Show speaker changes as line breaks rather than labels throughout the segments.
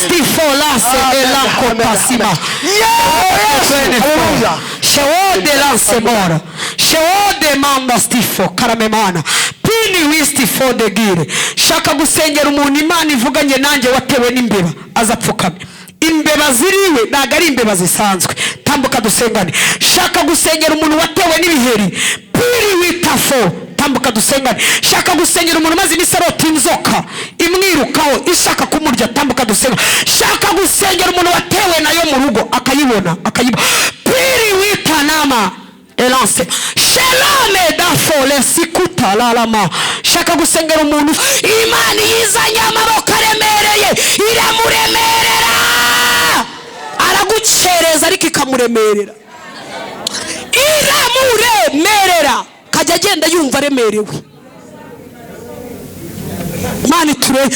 Stifolase elankopasima.
Haleluya.
Sheode lansemora. Sheode manda stifo karamemana. Pini wistifo de gire. Shaka gusengera umuntu Imana ivuganye nanjye watewe n'imbeba azapfukame. Imbeba ziriwe ntabwo ari imbeba zisanzwe. Tambuka dusengane. Shaka gusengera umuntu watewe n'ibiheri. Pini witafo. Tambuka dusengane. Shaka gusengera umuntu umaze iminsi arota inzoka imwirukaho ishaka kumurya. Tambuka dusengane. Shaka gusengera umuntu watewe nayo mu rugo akayibona akayibona. Piri witanama elance shelame dafole sikuta lalama. Shaka gusengera umuntu Imana yizanye amaboko aremereye iramuremerera, aragucereza ariko ikamuremerera, iramuremerera kajya agenda yumva aremerewe. Imana iture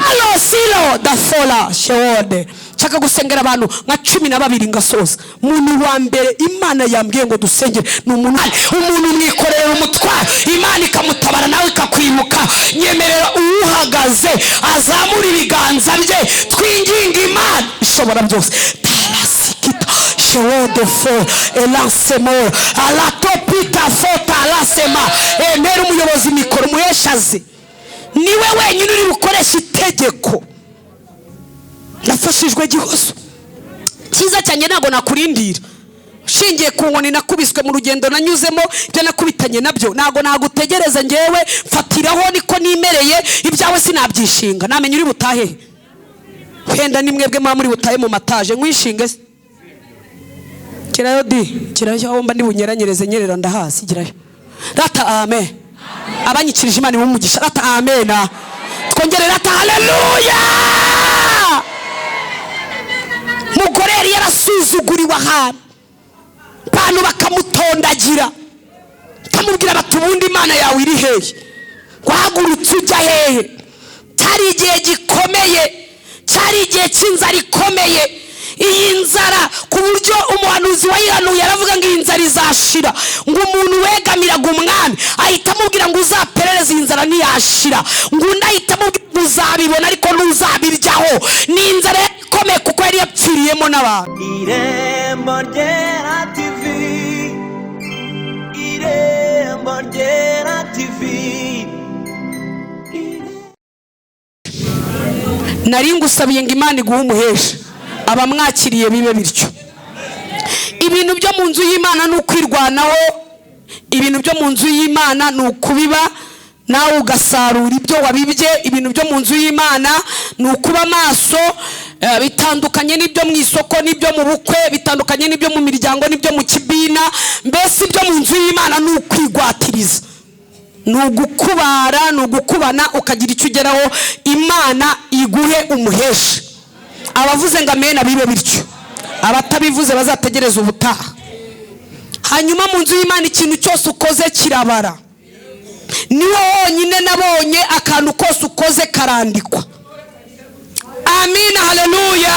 palo silo dafola shewode. Nshaka gusengera abantu nka 12 ngasoza. Umuntu wa mbere Imana yambwiye ngo dusengere ni umuntu mwikorera umutwaro, Imana ikamutabara nawe ikakwimuka. Nyemerera uhagaze azamura ibiganza bye, twinginga Imana ishobora byose. Tarasikita shewode fo elansemo alatopita fota alasema. Emera umuyobozi mikoro muheshaze, niwe wenyine uri bukoresha itegeko. Nafashijwe gihozo cyiza cyane, ntabwo nakurindira. Shingiye ku nkoni nakubiswe mu rugendo nanyuzemo, ibyo nakubitanye nabyo ntabwo nagutegereza. Ngewe mfatiraho niko nimereye, ibyawe sinabyishinga. Namenye uri butahe wenda ni mwebwe muba muri butahe mu mataje nkwishinge se. Gerayo di, gerayo aho mba ndibunyeranyereze nyerera ndahazi. Gerayo rata amen. Abanyikirije Imana imuhe umugisha. Rata amena. Twongere rata haleluya. Mugore yari yarasuzuguriwe ahantu, abantu bakamutondagira, bakamubwira bati ubundi Imana yawe iri hehe? Wahagurutse ujya hehe? Cyari igihe gikomeye, cyari igihe cy'inzara ikomeye. Iyi nzara ku buryo umuhanuzi wayihanuye aravuga ngo iyi nzara izashira, ngo umuntu wegamiraga umwami ahita amubwira ngo uzaperereze iyi nzara ntiyashira, ngo undi ahita amubwira ngo uzabibona ariko ntuzabiryaho. Ni inzara ikomeye kuko yari yapfiriyemo n'abantu.
Irembo Ryera TV, Irembo Ryera TV.
Nari ngusabiye ngo Imana iguhe umuhesha, abamwakiriye bibe bityo. Ibintu byo mu nzu y'Imana ni ukwirwanaho, ibintu byo mu nzu y'Imana ni ukubiba nawe ugasarura ibyo wabibye. Ibintu byo mu nzu y'Imana ni ukuba maso, bitandukanye n'ibyo mu isoko n'ibyo mu bukwe, bitandukanye n'ibyo mu miryango n'ibyo mu kibina. Mbese ibyo mu nzu y'Imana ni ukwigwatiriza, ni ugukubara, ni ugukubana ukagira icyo ugeraho. Imana iguhe umuhesha. Abavuze ngo amena bibe bityo, abatabivuze bazategereza ubutaha. Hanyuma mu nzu y'Imana ikintu cyose ukoze kirabara. Niho honyine nabonye akantu kose ukoze karandikwa. Amina, haleluya.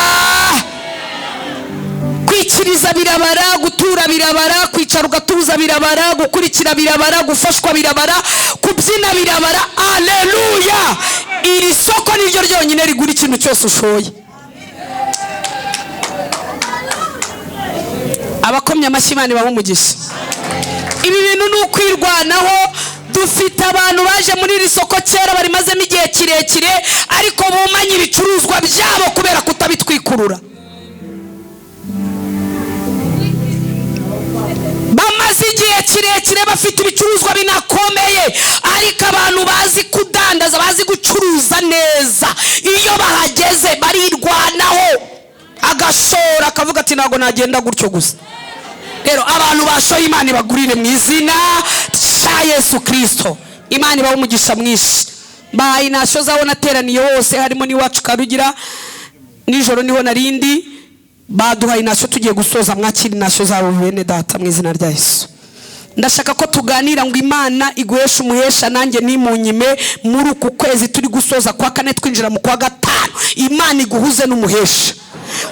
Kwikiriza birabara, gutura birabara, kwicara ugatuza birabara, gukurikira birabara, gufashwa birabara, kubyina birabara. Haleluya. Iri soko niryo ryonyine rigura ikintu cyose ushoye. Abakomye amashyi Imana ibahe umugisha. Ibi bintu ni ukwirwanaho. Dufite abantu baje muri iri soko kera barimazemo igihe kirekire, ariko bumanye ibicuruzwa byabo kubera kutabitwikurura. Bamaze igihe kirekire bafite ibicuruzwa binakomeye, ariko abantu bazi kudandaza, bazi gucuruza neza, iyo bahageze barirwanaho, agashora akavuga ati ntabwo nagenda gutyo gusa. Rero abantu bashoye Imana ibagurire mu izina rya Yesu Kristo. Imana ibahe umugisha mwinshi. Bayi nasho zaho nateraniye hose, harimo n'iwacu Karugira, nijoro niho narindi baduhaye nasho tugiye gusoza. Mwakiri nasho zabo bene data mu izina rya Yesu. Ndashaka ko tuganira ngo Imana iguheshe umuhesha, nanjye nimunyime muri uku kwezi turi gusoza kwa kane twinjira mu kwa gatanu. Imana iguhuze n'umuhesha.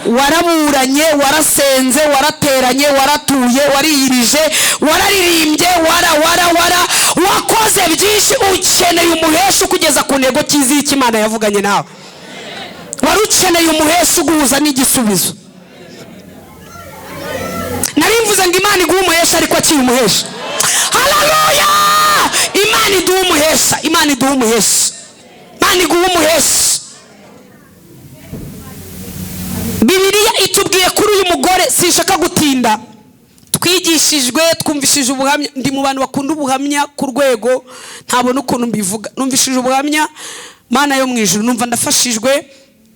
Waraburanye, warasenze, warateranye, waratuye, wariyirije, wararirimbye, wara wara wara, wakoze byinshi. Ukeneye umuhesha ukugeza ku ntego cy'iziki Imana yavuganye nawe. Wari ukeneye umuhesha uguhuza n'igisubizo. Nari mvuze ngo Imana iguhe umuhesha, ariko akiri umuhesha. Haleluya! Imana iduhe umuhesha, Imana iduhe umuhesha, Imana iguhe umuhesha. Bibiliya itubwiye kuri uyu mugore, sinshaka gutinda. Twigishijwe, twumvishije ubuhamya. Ndi mu bantu bakunda ubuhamya ku rwego ntabona ukuntu mbivuga. Numvishije ubuhamya, Mana yo mu ijuru, numva ndafashijwe.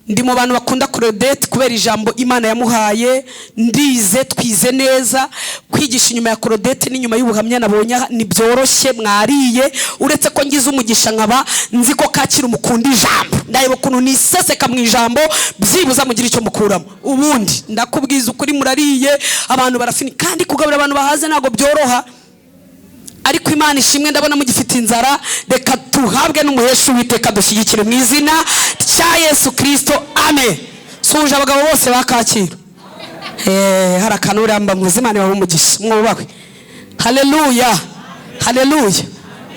Ndi mu bantu bakunda Claudette kubera ijambo Imana yamuhaye. Ndize, twize neza. Kwigisha inyuma ya Claudette n'inyuma y'ubuhamya nabonye aha ntibyoroshye. Mwariye, uretse ko ngize umugisha nkaba nzi ko Kacyiru mukunda ijambo. Ndareba ukuntu niseseka mu ijambo, byibuza mugire icyo mukuramo. Ubundi ndakubwiza ukuri, murariye, abantu barafini, kandi kugaburira abantu bahaze ntabwo byoroha. Ariko Imana ishimwe, ndabona mugifite inzara. Reka tuhabwe n'umuhesha Uwiteka dushyigikire mu izina rya Yesu Kirisito, amen. Suje abagabo bose ba Kacyiru. Hari akantu uramba muzi. Imana ibahe umugisha, mwubahwe. Haleluya, haleluya.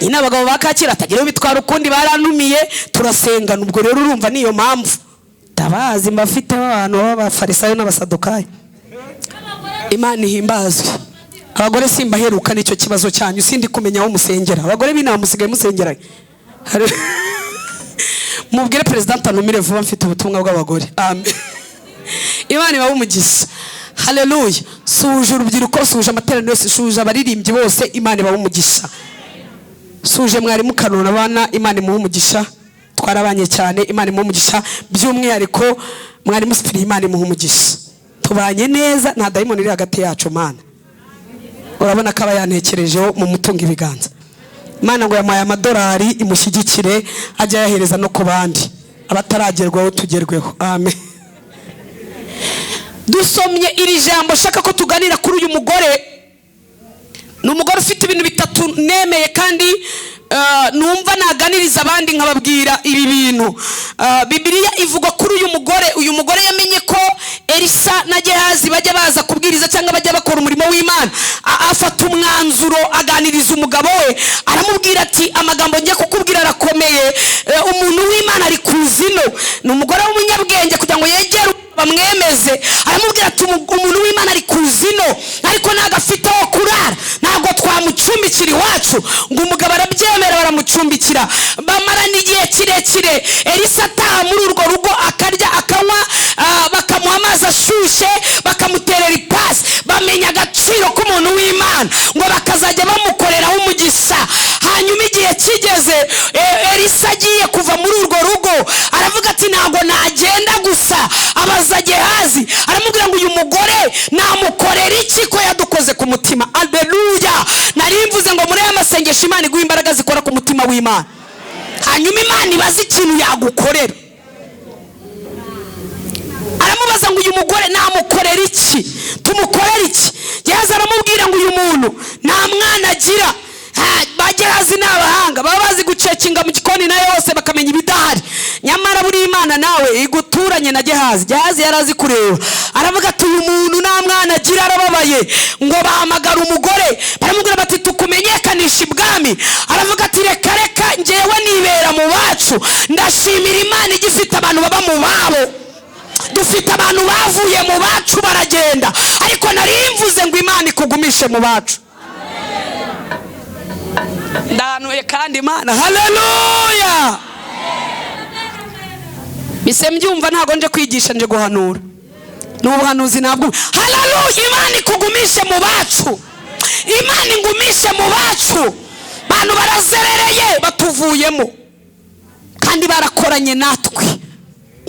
Nyine abagabo ba Kacyiru atagira bitwara ukundi, barantumiye turasengana. Ubwo rero urumva niyo mpamvu ndabazi, mbafiteho abantu b'abafarisayo n'abasadukayo. Imana ihimbazwe. Abagore simbaheruka, nicyo kibazo cyanyu, sindi kumenya aho musengera. Abagore b'inama musigaye musengera. Mubwire perezida antumire vuba, mfite ubutumwa bw'abagore. Amen. Imana ibahe umugisha. Haleluya. Suje urubyiruko, suje amateraniro yose, suje abaririmbyi bose, Imana ibahe umugisha. Suje mwarimu Kanura abana, Imana imuhe umugisha, twarabanye cyane, Imana imuhe umugisha. By'umwihariko mwarimu Sipiri, Imana imuhe umugisha, tubanye neza, nta dayimoni iri hagati yacu. Mana, urabona ko aba yantekerejeho mu mutungo ibiganza. Imana ngo yamuhaye amadolari imushyigikire, ajya ayahereza no ku bandi abataragerwaho, tugerweho, amen. Dusomye iri jambo, shaka ko tuganira kuri uyu mugore. Ni umugore ufite ibintu bitatu nemeye kandi numva naganiriza abandi nkababwira ibi bintu. Bibiliya ivuga kuri uyu mugore. Uyu mugore yamenye ko Elisa na Gehazi bajya baza kubwiriza cyangwa bajya bakora umurimo w'Imana. Afata umwanzuro, aganiriza umugabo we, aramubwira ati amagambo ngiye kukubwira arakomeye, umuntu w'Imana ari kuza ino. Ni umugore w'umunyabwenge, kugira ngo yegere bamwemeze, aramubwira ati umuntu w'Imana ari kuza ino, ariko ntabwo afite aho kurara, ntabwo twamucumbikira iwacu. Ngo umugabo arabyemera, baramucumbikira, bamarana igihe kirekire. Elisa ataha muri urwo rugo, akarya, akanywa, bakamuha amazi ashyushye, bakamuterera ipasi. Bamenya agaciro k'umuntu w'Imana, ngo bakazajya bamukoreraho umugisha. Hanyuma igihe kigeze, Elisa agiye kuva muri urwo rugo, aravuga ati ntabwo nagenda gusa. Abaza Gehazi, aramubwira ngo uyu mugore namukorera iki ko yadukoze ku mutima? Aleluya. Nari mvuze ngo muri aya masengesho Imana iguha imbaraga zikora ku mutima w'Imana, hanyuma Imana ibaze ikintu yagukorera. Aramubaza ngo uyu mugore namukorera iki? Tumukorera iki? Gehazi aramubwira ngo uyu muntu nta mwana agira. Ba Gehazi ni abahanga, baba bazi gucekinga mu gikoni nayo yose bakamenya ibidahari. Nyamara buri Imana nawe iguturanye na Gehazi. Gehazi yari azi kureba, aravuga ati uyu muntu nta mwana agira, arababaye. Ngo bahamagara umugore, baramubwira bati tukumenyekanisha ibwami. Aravuga ati reka reka, njyewe nibera mu bacu. Ndashimira Imana igifite abantu baba mu babo. Dufite abantu bavuye mu bacu baragenda, ariko nari mvuze ngo Imana ikugumishe mu bacu. Ndahanuye kandi Imana. Haleluya. Mise mbyumva, ntabwo nje kwigisha, nje guhanura. Ni ubuhanuzi ntabwo. Haleluya. Imana ikugumishe mu bacu, Imana ingumishe mu bacu. Abantu barazerereye, batuvuyemo kandi barakoranye natwe,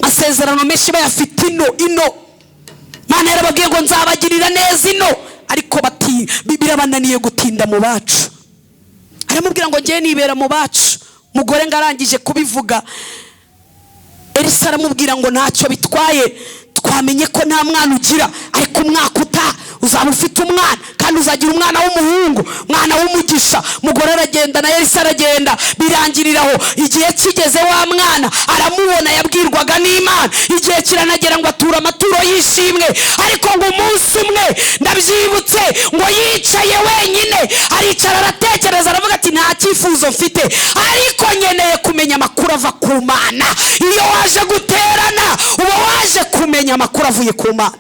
amasezerano menshi bayafite ino ino. Imana yarababwiye ngo nzabagirira neza ino, ariko birabananiye gutinda mu bacu. Aramubwira ngo ngiye nibera mu bacu. Mugore ngo arangije kubivuga, Elisa aramubwira ngo ntacyo bitwaye, twamenye ko nta mwana ugira, ariko umwaka uta Uzaba ufite umwana, kandi uzagira umwana w'umuhungu, umwana w'umugisha. Umugore aragenda na Elisa aragenda, birangiriraho. Igihe kigeze wa mwana aramubona, yabwirwaga n'Imana. Igihe kiranagera ngo atura amaturo y'ishimwe. Ariko ngo umunsi umwe, ndabyibutse, ngo yicaye wenyine, aricara aratekereza, aravuga ati nta cyifuzo mfite, ariko nkeneye kumenya amakuru ava ku Mana. Iyo waje guterana uba waje kumenya amakuru avuye ku Mana.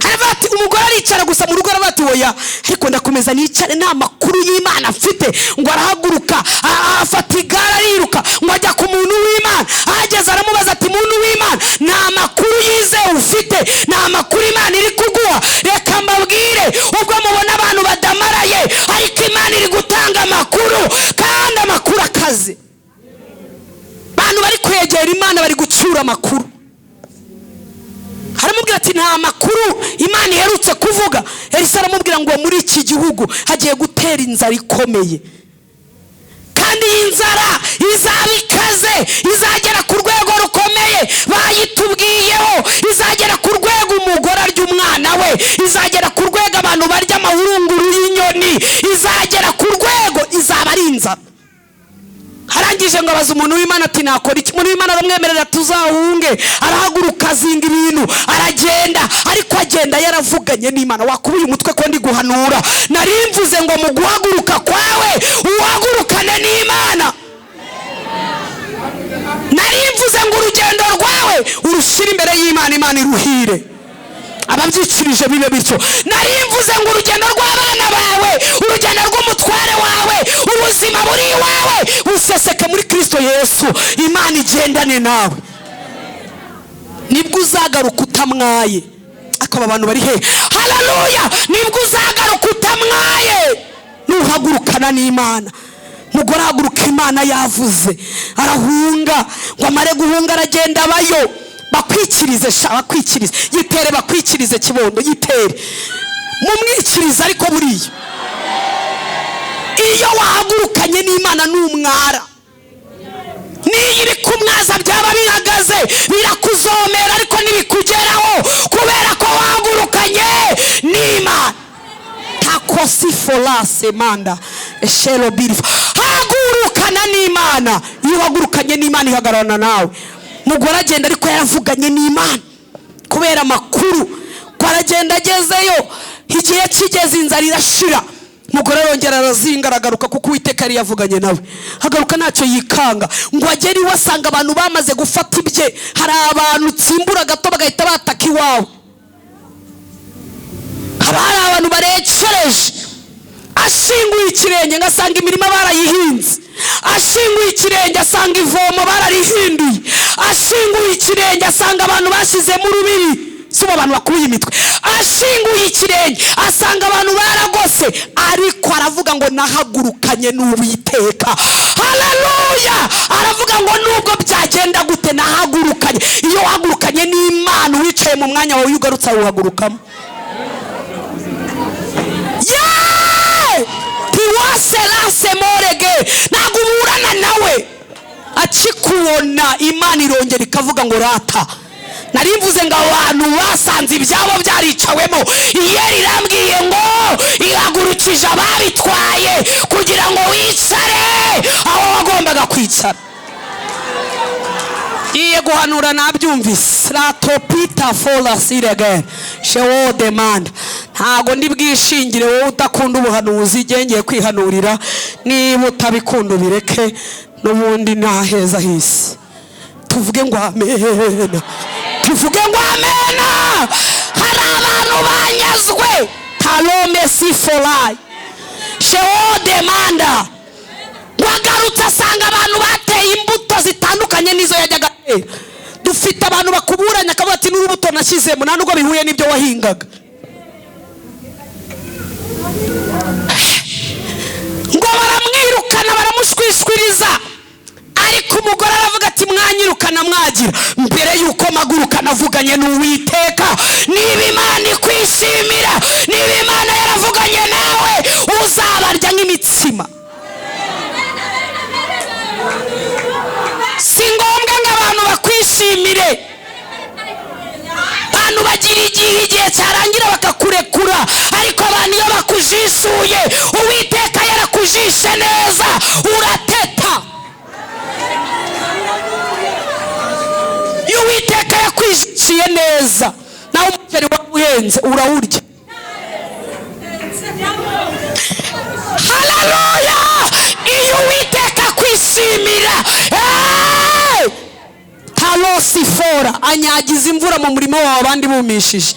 Aravuga ati, umugore aricara gusa mu rugo, aravuga ati oya, ariko ndakomeza nicare nta makuru y'Imana mfite. Ngo arahaguruka, afata igare ariruka, ngo ajya ku muntu w'Imana. Ahageze aramubaza ati muntu w'Imana, nta makuru yizewe ufite? Nta makuru Imana iri kuguha? Reka mbabwire, ubwo mubona abantu badamaraye, ariko Imana iri gutanga amakuru, kandi amakuru akaze. Abantu bari kwegera Imana bari gucyura amakuru. Aramubwira ati nta makuru Imana iherutse kuvuga? Elisa aramubwira ngo muri iki gihugu hagiye gutera inzara ikomeye, kandi iyi nzara izaba ikaze, izagera ku rwego rukomeye, bayitubwiyeho. Izagera ku rwego umugore arya umwana we, izagera ku rwego abantu barya amahurunguru y'inyoni, izagera ku rwego izaba ari inzara. Arangije ngo abaza umuntu w'Imana ati nakora iki? Umuntu w'Imana aramwemerera, tuzahunge. Arahaguruka, azinga ibintu, aragenda, ariko agenda yaravuganye n'Imana. Wakubuye umutwe ko ndi guhanura? Nari mvuze ngo mu guhaguruka kwawe uhagurukane n'Imana. Nari mvuze ngo urugendo rwawe urushyire imbere y'Imana, Imana iruhire. Ababyikirije bibe bityo. Nari mvuze ngo urugendo rw'abana bawe, urugendo rw'umutware wawe, ubuzima buri iwawe buseseke muri Kristo Yesu. Imana igendane nawe, nibwo uzagaruka utamwaye. Akaba abantu bari he? Haleluya! Nibwo uzagaruka utamwaye nuhagurukana n'Imana. Mugore ahaguruka Imana yavuze, arahunga. Ngo amare guhunga aragenda abayo. Bakwikirize sha, bakwikirize, yitere, bakwikirize kibondo, yitere, mumwikirize. Ariko buriya iyo wahagurukanye n'Imana n'umwara, niyo iri kumwaza byaba bihagaze birakuzomera, ariko ntibikugeraho kubera ko wahagurukanye n'Imana. Takosiforase manda eshero birifu. Hagurukana n'Imana. Iyo uhagurukanye n'Imana ihagararana nawe. Mugore agenda ariko yaravuganye n'Imana kubera amakuru ko aragenda. Agezeyo, igihe kigeze inzara irashira. Mugore arongera arazinga, aragaruka, kuko Uwiteka yari yavuganye nawe. Agaruka ntacyo yikanga. Ngo agere iwe asanga abantu bamaze gufata ibye. Hari abantu utsimbura gato bagahita bataka iwawe, haba hari abantu barekereje. Ashinguye ikirenge ngo asanga imirima barayihinze, ashinguye ikirenge asanga ivomo bararihinduye, ashinguye ikirenge asanga abantu bashyizemo urubiri. Si ubu abantu bakuye imitwe. Ashinguye ikirenge asanga abantu baragose, ariko aravuga ngo nahagurukanye n'Uwiteka. Haleluya! Aravuga ngo nubwo byagenda gute nahagurukanye. Iyo wahagurukanye n'Imana, wicaye mu mwanya wawe, iyo ugarutse awuhagurukamo. Tiwaserase morege, ntabwo uburana nawe akikubona. Imana irongera ikavuga ngo rata, nari mvuze ngo abantu basanze ibyabo byaricawemo, iyeri irambwiye ngo ihagurukije ababitwaye kugira ngo wicare aho wagombaga kwicara. Iye guhanura nabyumvise. Ratopita fola sirege shewo demanda. Ntago ndi bwishingire wowe udakunda ubuhanuzi, ngiye kwihanurira. Niba utabikunda ubireke, n'ubundi ntaheza hisi. Tuvuge ngo amena, tuvuge ngo amena. Hari abantu banyazwe talome siforayi shewo demanda. Wagarutse asanga abantu bateye imbuto zitandukanye n'izo yajyaga atera. Dufite abantu bakuburanya, akavuga ati n'urubuto nashyizemo nta nubwo bihuye n'ibyo wahingaga. Ngo baramwirukana, baramushwishwiriza, ariko umugore aravuga ati mwanyirukana mwagira, mbere y'uko mpaguruka navuganye n'Uwiteka. Niba Imana ikwishimira, niba Imana yaravuganye nawe, uzabarya nk'imitsima. Si ngombwa ngo abantu bakwishimire. Abantu bagira igihe Igihe cyarangira bakakurekura. Ariko abantu iyo bakujishuye, Uwiteka yarakujishe neza, urateta. Iyo Uwiteka yakwijishiye neza, nawe umuceri waguhenze urawurya. Haleluya! Iyo Uwiteka akwishimira, talosifora anyagiza imvura mu murima wawe abandi bumishije.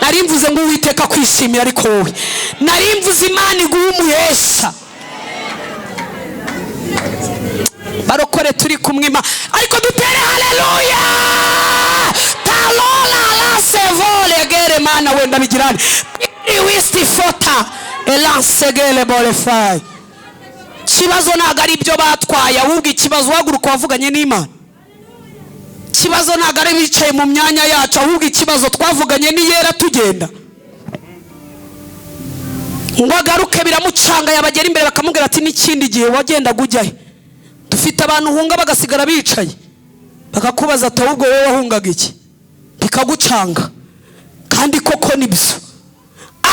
Nari mvuze ngo Uwiteka akwishimira, ariko wowe nari mvuze Imana iguha umuhesha. Barokore turi kumwima, ariko dutere haleluya. Talola la sevole gere mana wenda bigirane wistifota elansegele bolefai. Ikibazo ntabwo ari ibyo batwaye, ahubwo ikibazo uhaguruka wavuganye n'Imana. Ikibazo ntabwo ari bicaye mu myanya yacu, ahubwo ikibazo twavuganye n'iyera tugenda. Ngo agaruke biramucanga, yabagera imbere bakamubwira ati n'ikindi gihe wagendaga ujyahe. Dufite abantu hunga bagasigara bicaye, bakakubaza ati ahubwo wowe wahungaga iki? Bikagucanga. Kandi koko nibyo.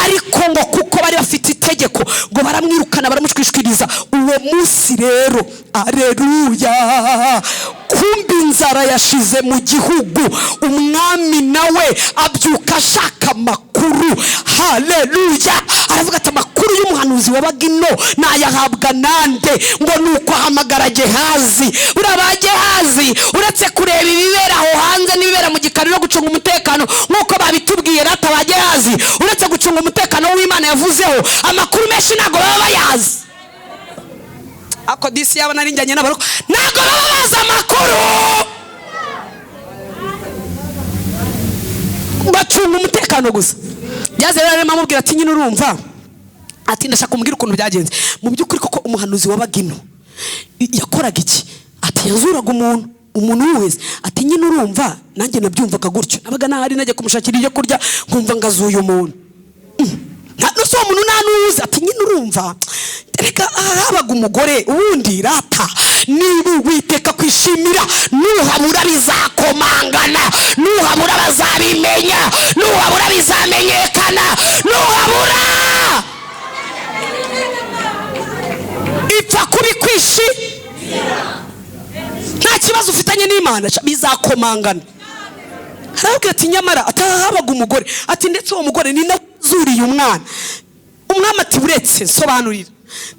Ariko ngo kuko bari bafite itegeko ngo baramwirukana, baramushwishwiriza. Uwo munsi rero, aleluya, kumbi inzara yashize mu gihugu. Umwami nawe abyuka ashaka amakuru. Haleluya! Aravuga ati amakuru y'umuhanuzi wabaga ino nayahabwa nande? Ngo nuko ahamagara Gehazi. Buriya ba Gehazi uretse kureba ibibera aho hanze n'ibibera mu gikari no gucunga umutekano nk'uko babitubwiye, rata ba Gehazi uretse gucunga umutekano w'Imana yavuzeho, amakuru menshi ntabwo baba bayazi. Ako disi yaba nari njyanye n'abaroko, ntabwo baba bazi amakuru, bacunga umutekano gusa. Byaze rero arimo amubwira ati nyine urumva, ati ndashaka kumbwira ukuntu byagenze. Mu by'ukuri koko umuhanuzi wabaga ino yakoraga iki? Ati yazuraga umuntu, umuntu wese. Ati nyine urumva nanjye nabyumvaga gutyo, nabaga nahari najya kumushakira ibyo kurya nkumva ngazuye umuntu. Nose uwo muntu nta n'uwuzi. Ati nyine urumva reka habaga umugore ubundi rata, niba Uwiteka kwishimira nuhabura bizakomangana, nuhabura bazabimenya, nuhabura bizamenyekana, nuhabura ipfa kubikwishi. Nta kibazo ufitanye n'Imana bizakomangana. Arababwira ati nyamara atahabaga umugore, ati ndetse uwo mugore ni nawe uzuriye umwana. Umwami ati buretse nsobanurira,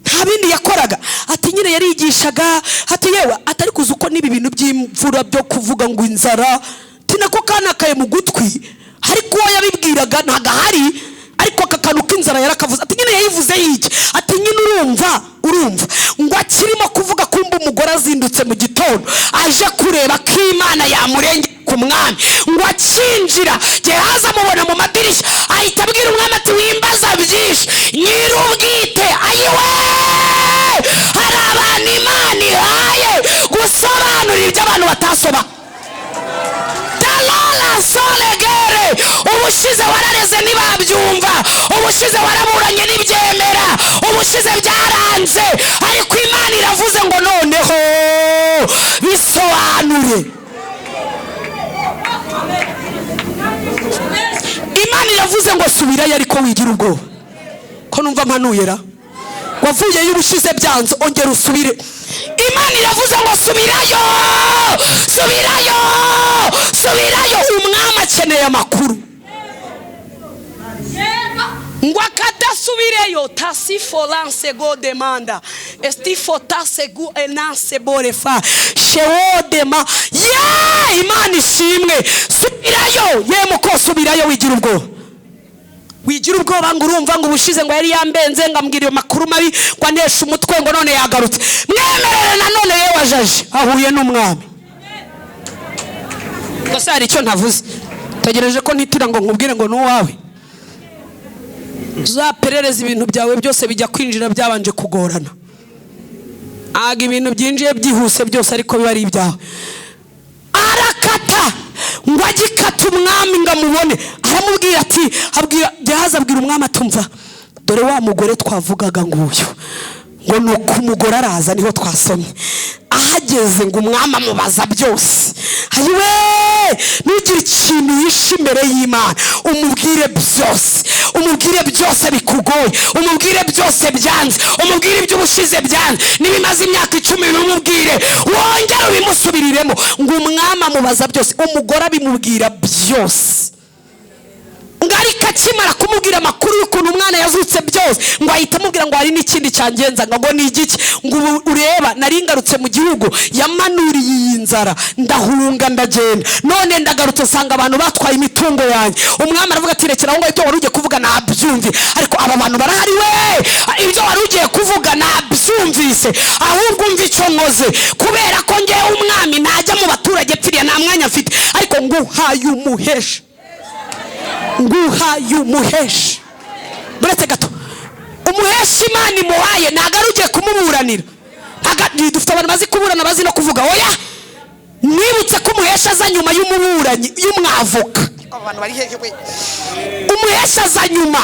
nta bindi yakoraga. Ati nyine yarigishaga, ati yewe atari kuza uko n'ibi bintu by'imvura byo kuvuga ngo inzara, ati nako kanakaye mu gutwi, ariko uwo yabibwiraga ntago ahari, ariko aka kantu k'inzara yarakavuze. Ati nyine yayivuze yiki? Ati nyine urumva ngo akirimo kuvuga kumba umugore azindutse mu gitondo aje kureba ko Imana yamurengera ku mwami. Ngo akinjira Gehazi amubona mu madirishya, ahita abwira umwami ati wimbaza byinshi nyir'ubwite. Ayiwe, hari abantu Imana ihaye gusobanura ibyo abantu batasoba. Talola solegere, ubushize warareze ntibabyumva, ubushize waraburanye ntibyemera, ubushize byaranze, ariko Imana iravuze ngo noneho bisobanure. Imana iravuze ngo subirayo, ariko wigira ubwoba ko numva mpanuye ra, wavuyeyo ubushize byanze, ongera usubire. Imana iravuze ngo subirayo, subirayo, subirayo. Umwami akeneye amakuru. Ngo akadasubireyo tasifolanse go demanda estifotase gu enanse borefa shewodema. Ye Imana ishimwe, subirayo ye muko, subirayo wigira ubwoba. Wigira ubwoba ngo urumva ngo ubushize ngo yari yambenze ngo ambwira amakuru mabi ngo anesha umutwe ngo none yagarutse. Mwemerere nanone yewe ajaje ahuye n'umwami. Gusa hari icyo ntavuze, tegereje ko ntitira ngo nkubwire ngo n'uwawe. Uzaperereza ibintu byawe byose bijya kwinjira byabanje kugorana. Ntabwo ibintu byinjiye byihuse byose ariko biba ari ibyawe. Arakata ngo agikata umwami ngo amubone, aramubwira ati, abwira Gehazi, abwira umwami atumva, dore wa mugore twavugaga nguyu. Ngo nuko umugore araza, niho twasomye, ahageze ngo umwami amubaza byose. Ayiwe, ntugire ikintu yishe imbere y'Imana, umubwire byose, umubwire byose bikugoye, umubwire byose byanze, umubwire iby'ubushize byanze, nibimaze imyaka 10 bimubwire, wongere ubimusubiriremo. Ngo umwami amubaza byose, umugore abimubwira byose. Ngo ariko akimara kumubwira amakuru y'ukuntu umwana yazutse byose, ngo ahita amubwira ngo hari n'ikindi cyangenza, ngo ni igiki, ngo ureba nari ngarutse mu gihugu yamanuriye iyi nzara, ndahunga ndagenda, none ndagarutse nsanga abantu batwaye imitungo yanjye. Umwami aravuga ati rekera aho ngaho, ibyo wari ugiye kuvuga nabyumvi, ariko aba bantu barahari we, ibyo wari ugiye kuvuga nabyumvise, ahubwo umva icyo nkoze, kubera ko ngewe umwami najya mu baturage pfiriya nta mwanya mfite, ariko nguhaye umuhesha, nguhaye umuhesha. Buretse gato, umuhesha Imana imuhaye ntago ari ugiye kumuburanira. Dufite abantu bazi kuburana, bazi no kuvuga. Oya, nibutse ko umuhesha aza nyuma y'umuburanyi, y'umwavoka. Umuhesha aza nyuma,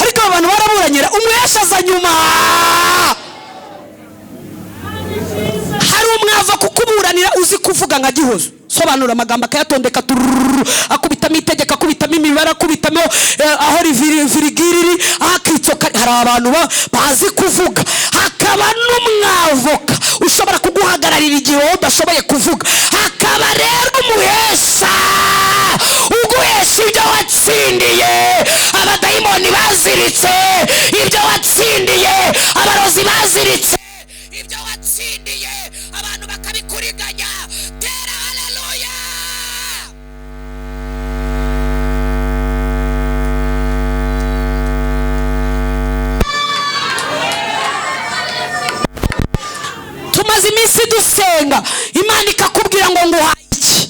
ariko abantu baraburanyira, umuhesha aza nyuma. Hari umwavoka ukuburanira uzi kuvuga nka Gihozo, sobanura amagambo akayatondeka, akubitamo itegeko, akubitamo imibare, akubitamo aho virigiriri, akitsoka. Hari abantu bazi kuvuga, hakaba n'umwavoka ushobora kuguhagararira igihe wowe udashoboye kuvuga. Hakaba rero umuhesha uguhesha ibyo watsindiye, abadayimoni baziritse ibyo watsindiye, abarozi baziritse ibyo watsindiye, abantu bakabikuriganya. Tera haleluya. Tumaze iminsi dusenga, Imana ikakubwira ngo nguhaye iki.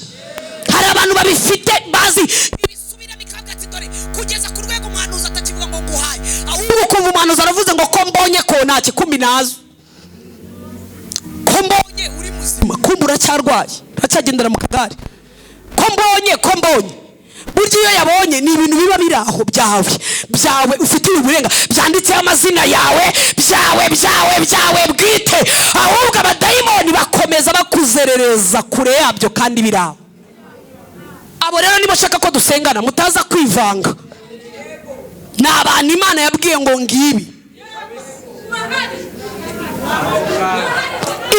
Hari abantu babifite bazi ibisubiramo, ikavuga ati dore, kugeza ku rwego umuhanuzi atakivuga ngo nguhaye, ahubwo ukumva umuhanuzi aravuze ngo ko mbonye ko nta kikumi nazo, ko mbonye uri muzima, kumbe uracyarwaye, uracyagendera mu kagare, ko mbonye, ko mbonye. Burya iyo yabonye ni ibintu biba biri aho byawe, byawe ufite uburenga, byanditseho amazina yawe, byawe byawe byawe bwite, ahubwo abadayimoni bakomeza bakuzerereza kure yabyo kandi biri aho. Abo rero niba shaka ko dusengana mutaza kwivanga, ni abantu Imana yabwiye ngo ngibi,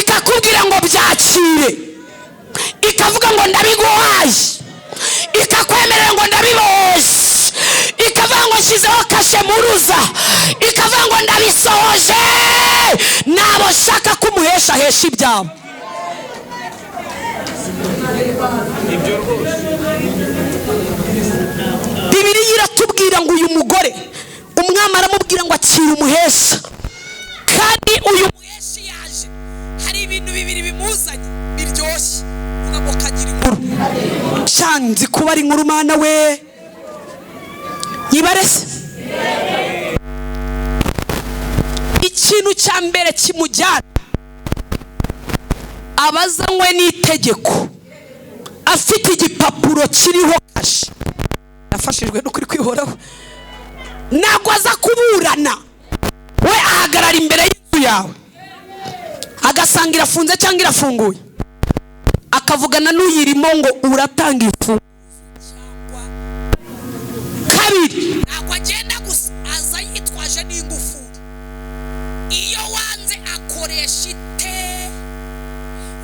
ikakubwira ngo byakire, ikavuga ngo ndabiguhaye, ikakwemerera ngo ndabibohoje, ikavuga ngo nshyizeho kashe muruza, ikavuga ngo ndabisohoje. Nabo shaka ko umuhesha ahesha ibyabo. Bibiliya iratubwira ngo uyu mugore umwami aramubwira ngo akira umuhesha, kandi uyu muhesha yaje hari ibintu bibiri bimuzanye biryoshye. Vuga ngo kagira inkuru. Shanzi kuba ari inkuru mana we, yibarese. Ikintu cya mbere kimujyana, abazanywe n'itegeko, afite igipapuro kiriho kashe, yafashijwe n'ukuri kwihoraho, ntabwo aza kuburana, we ahagarara imbere y'inzu yawe agasanga irafunze cyangwa irafunguye, akavugana n'uyirimo ngo uratanga ifu. Kabiri, ntabwo agenda gusa, aza yitwaje n'ingufuri. Iyo wanze akoresha ite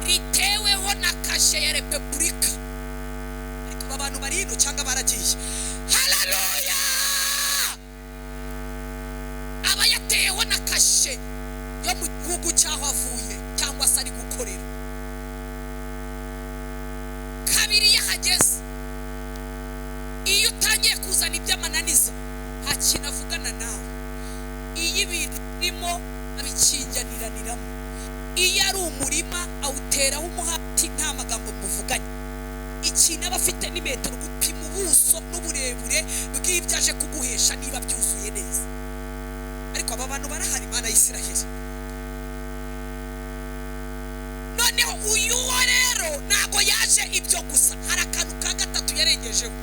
riteweho na kashe ya repubulika. Ariko abantu bari hino cyangwa baragiye. Haleluya. Aba yateweho na kashe yo mu gihugu cyaho avuye cyangwa se ari gukorera. Kabiri, yahageze iyo utangiye kuzana iby'amananiza nta kintu avugana nawe. Iyo ibintu birimo abikinjaniraniramo, iyo ari umurima awuteraho umuhati, nta magambo muvuganye. Ikintu aba afite ni metero, gupima ubuso n'uburebure bw'ibyo aje kuguhesha niba byuzuye neza. Ariko aba bantu barahari, Imana y'Isiraheli. Noneho uyu wo rero ntago yaje ibyo gusa, hari akantu ka gatatu yarengejeho.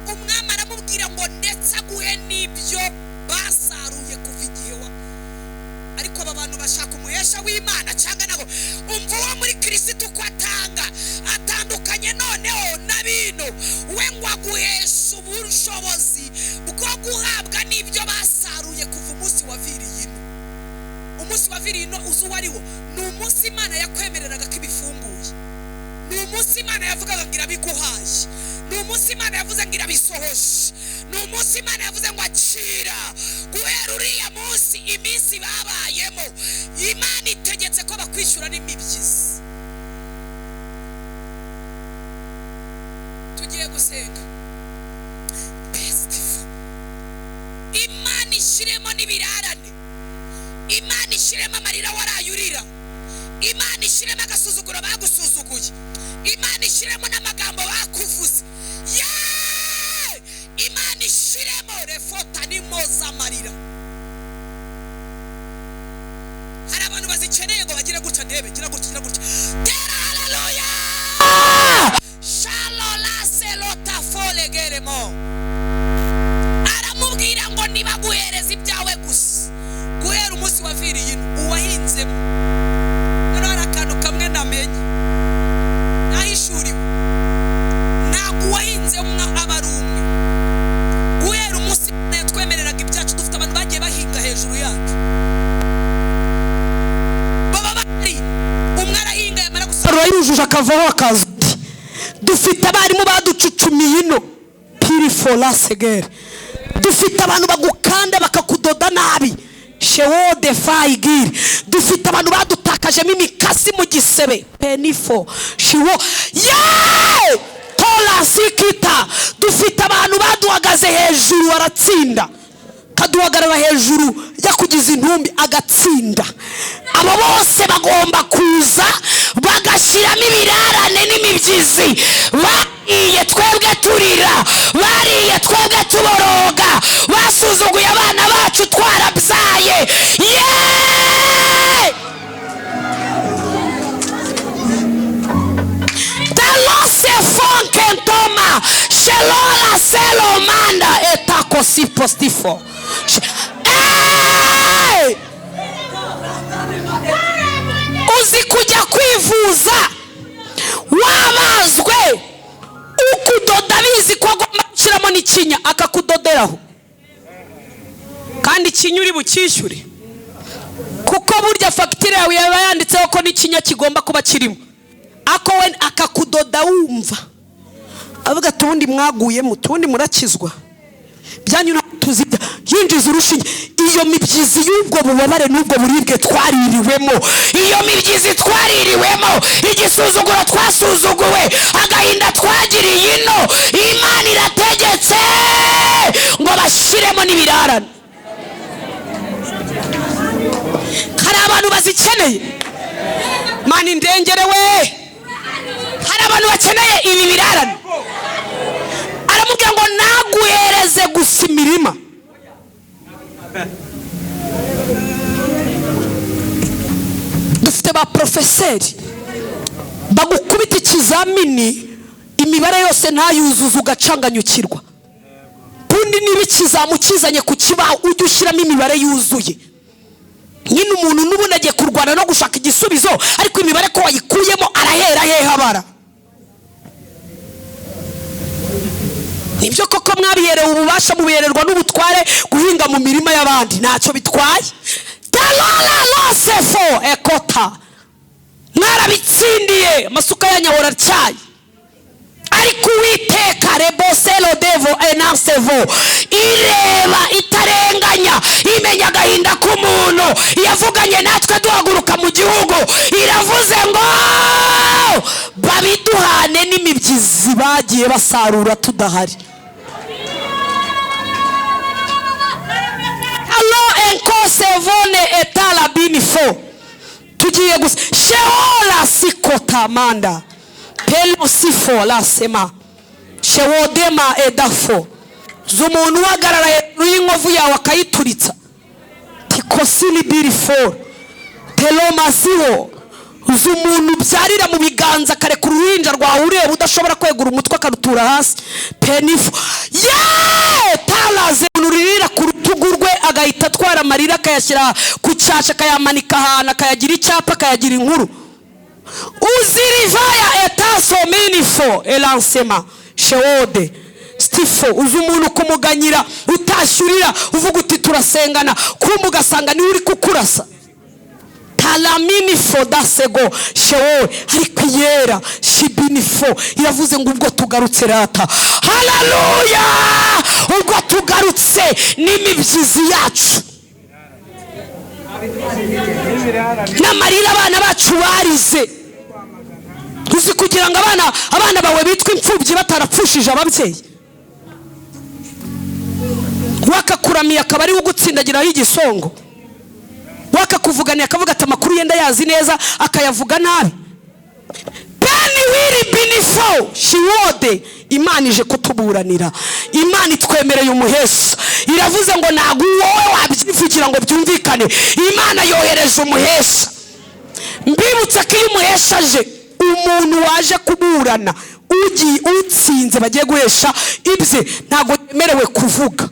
Umwami aramubwira ngo ndetse aguhe n'ibyo basaruye kuva igihe wa. Bashaka umuhesha w'Imana cyangwa nabo. Umva uwo muri Kirisitu uko atanga atandukanye noneho na bino. We ngo aguhesha ubushobozi bwo guhabwa n'ibyo basaruye kuva umunsi waviriye ino. Umunsi waviriye ino uzi uwo ari wo? Ni umunsi Imana yakwemereraga ko ibifunguye, ni umunsi Imana yavugaga ngo irabiguhaye, ni umunsi Imana yavuze ngo irabisohoje, ni umunsi Imana yavuze ngo akira. Guhera uriya munsi, iminsi babayemo, Imana itegetse ko bakwishyura n'imibyizi. Tugiye gusenga festival. Imana ishyiremo n'ibirarane, Imana ishyiremo amarira warayurira, Imana ishyiremo agasuzuguro bagusuzuguye, Imana ishyiremo n'amagambo bakuvuze. Yeee! Imana ishyiremo refota n'impozamarira. Hari abantu bazikeneye ngo bagire gutya, ndebe, gira gutya, gira gutya, tera haleluya. Shalola selota folegeremo. Aramubwira ngo nibaguhereza ibyawe gusa guhera umunsi waviriye ino uwahinzemo. Noneho hari akantu kamwe namenye nahishuriwe: ntabwo uwahinzemo aba ari umwe. Guhera umunsi Imana yatwemereraga ibyacu, dufite abantu bagiye bahinga hejuru yacu, baba bari umwe arahinga, yamara gusarura yujuje akavaho akaza undi. Dufite abarimu baducucumiye ino pirifola segere, dufite abantu bagukanda bakakudoda nabi shewo de fayigiri, dufite abantu badutakajemo imikasi mu gisebe penifo shiwo yeee torasikita, dufite abantu baduhagaze hejuru baratsinda, kaduhagarara hejuru yakugize intumbi agatsinda. Abo bose bagomba kuza bagashyiramo ibirarane n'imibyizi. Bariye twebwe turira, bariye twebwe tuboroga, basuzuguye abana bacu twarabyaye. Yeee! Telose fonkentoma shelola selomanda etakosipostifo. Hey! Uzi kujya kwivuza wabazwe, ukudoda abizi ko agomba gushyiramo n'ikinya akakudoderaho, kandi ikinya uri bucyishyure, kuko burya fagitire yawe yaba yanditseho ko n'ikinya kigomba kuba kirimo. Ako we akakudoda wumva avuga ati ubundi mwaguyemo, utundi murakizwa byanyu ntabwo tuzibya, yinjiza urushinge. Iyo mibyizi y'ubwo bubabare n'ubwo buribwe twaririwemo, iyo mibyizi twaririwemo, igisuzuguro twasuzuguwe, agahinda twagiriye ino, Imana irategetse ngo bashyiremo n'ibirarane. Hari abantu bazikeneye, Mana indengere we. Hari abantu bakeneye ibi birarane. Aramubwira ngo naguhereze gusa imirima. Dufite ba porofeseri bagukubita ikizamini imibare yose ntayuzuze ugacanganyukirwa. Kundi niba ikizamu ukizanye ku kibaho ujye ushyiramo imibare yuzuye. Nyine umuntu n'ubundi agiye kurwana no gushaka igisubizo, ariko imibare ko wayikuyemo arahera hehe abara? Nibyo koko mwabiherewe ububasha, mubihererwa n'ubutware guhinga mu mirima y'abandi, ntacyo bitwaye. Talala losefo ekota, mwarabitsindiye, amasuka yanyu ahora atyaye. Ariko Uwiteka reboselo devo enansevo, ireba itarenganya, imenya agahinda k'umuntu, yavuganye natwe duhaguruka mu gihugu, iravuze ngo babiduhane n'imibyizi bagiye basarura tudahari. Alo enkosevone etala binifo, tugiye gusa sheola sikotamanda pelosifo lasema shewodema edafo. Z'umuntu uhagarara hejuru y'inkovu yawe akayituritsa tikosini birifo pelomasiho. Z'umuntu ubyarira mu biganza akarekura uruhinja rwawe ureba udashobora kwegura umutwe akarutura hasi penifo. Yeee! Taraze umuntu uririra ku rutugu rwe. Agahita atwara amarira, akayashyira ku cyasha, akayamanika ahantu, akayagira icyapa, akayagira inkuru. Uzirivaya etaso minifo elansema shewode stifo. Uzi umuntu kumuganyira utashyurira, uvuga uti turasengana, kumva ugasanga niwe uri kukurasa. Talaminifo dasego shewo. Ariko iyera shibinifo iravuze ngo ubwo tugarutse rata, haleluya, ubwo tugarutse n'imibyizi yacu n'amarira abana bacu barize. Uzi kugira ngo abana bawe bitwe imfubyi batarapfushije ababyeyi, wakakuramiye akaba ariwe ugutsindagiraho igisongo, wakakuvuganiye akavuga ati amakuru yenda yazi neza, akayavuga nabi. Beni wiri binifo shiwode. Imana ije kutuburanira, Imana itwemereye umuhesha. Iravuze ngo ntabwo wowe wabyivugira ngo byumvikane, Imana yohereje umuhesha. Mbibutsa ko iyo umuhesha aje, umuntu waje kuburana ugiye utsinze bagiye guhesha ibye ntabwo yemerewe kuvuga.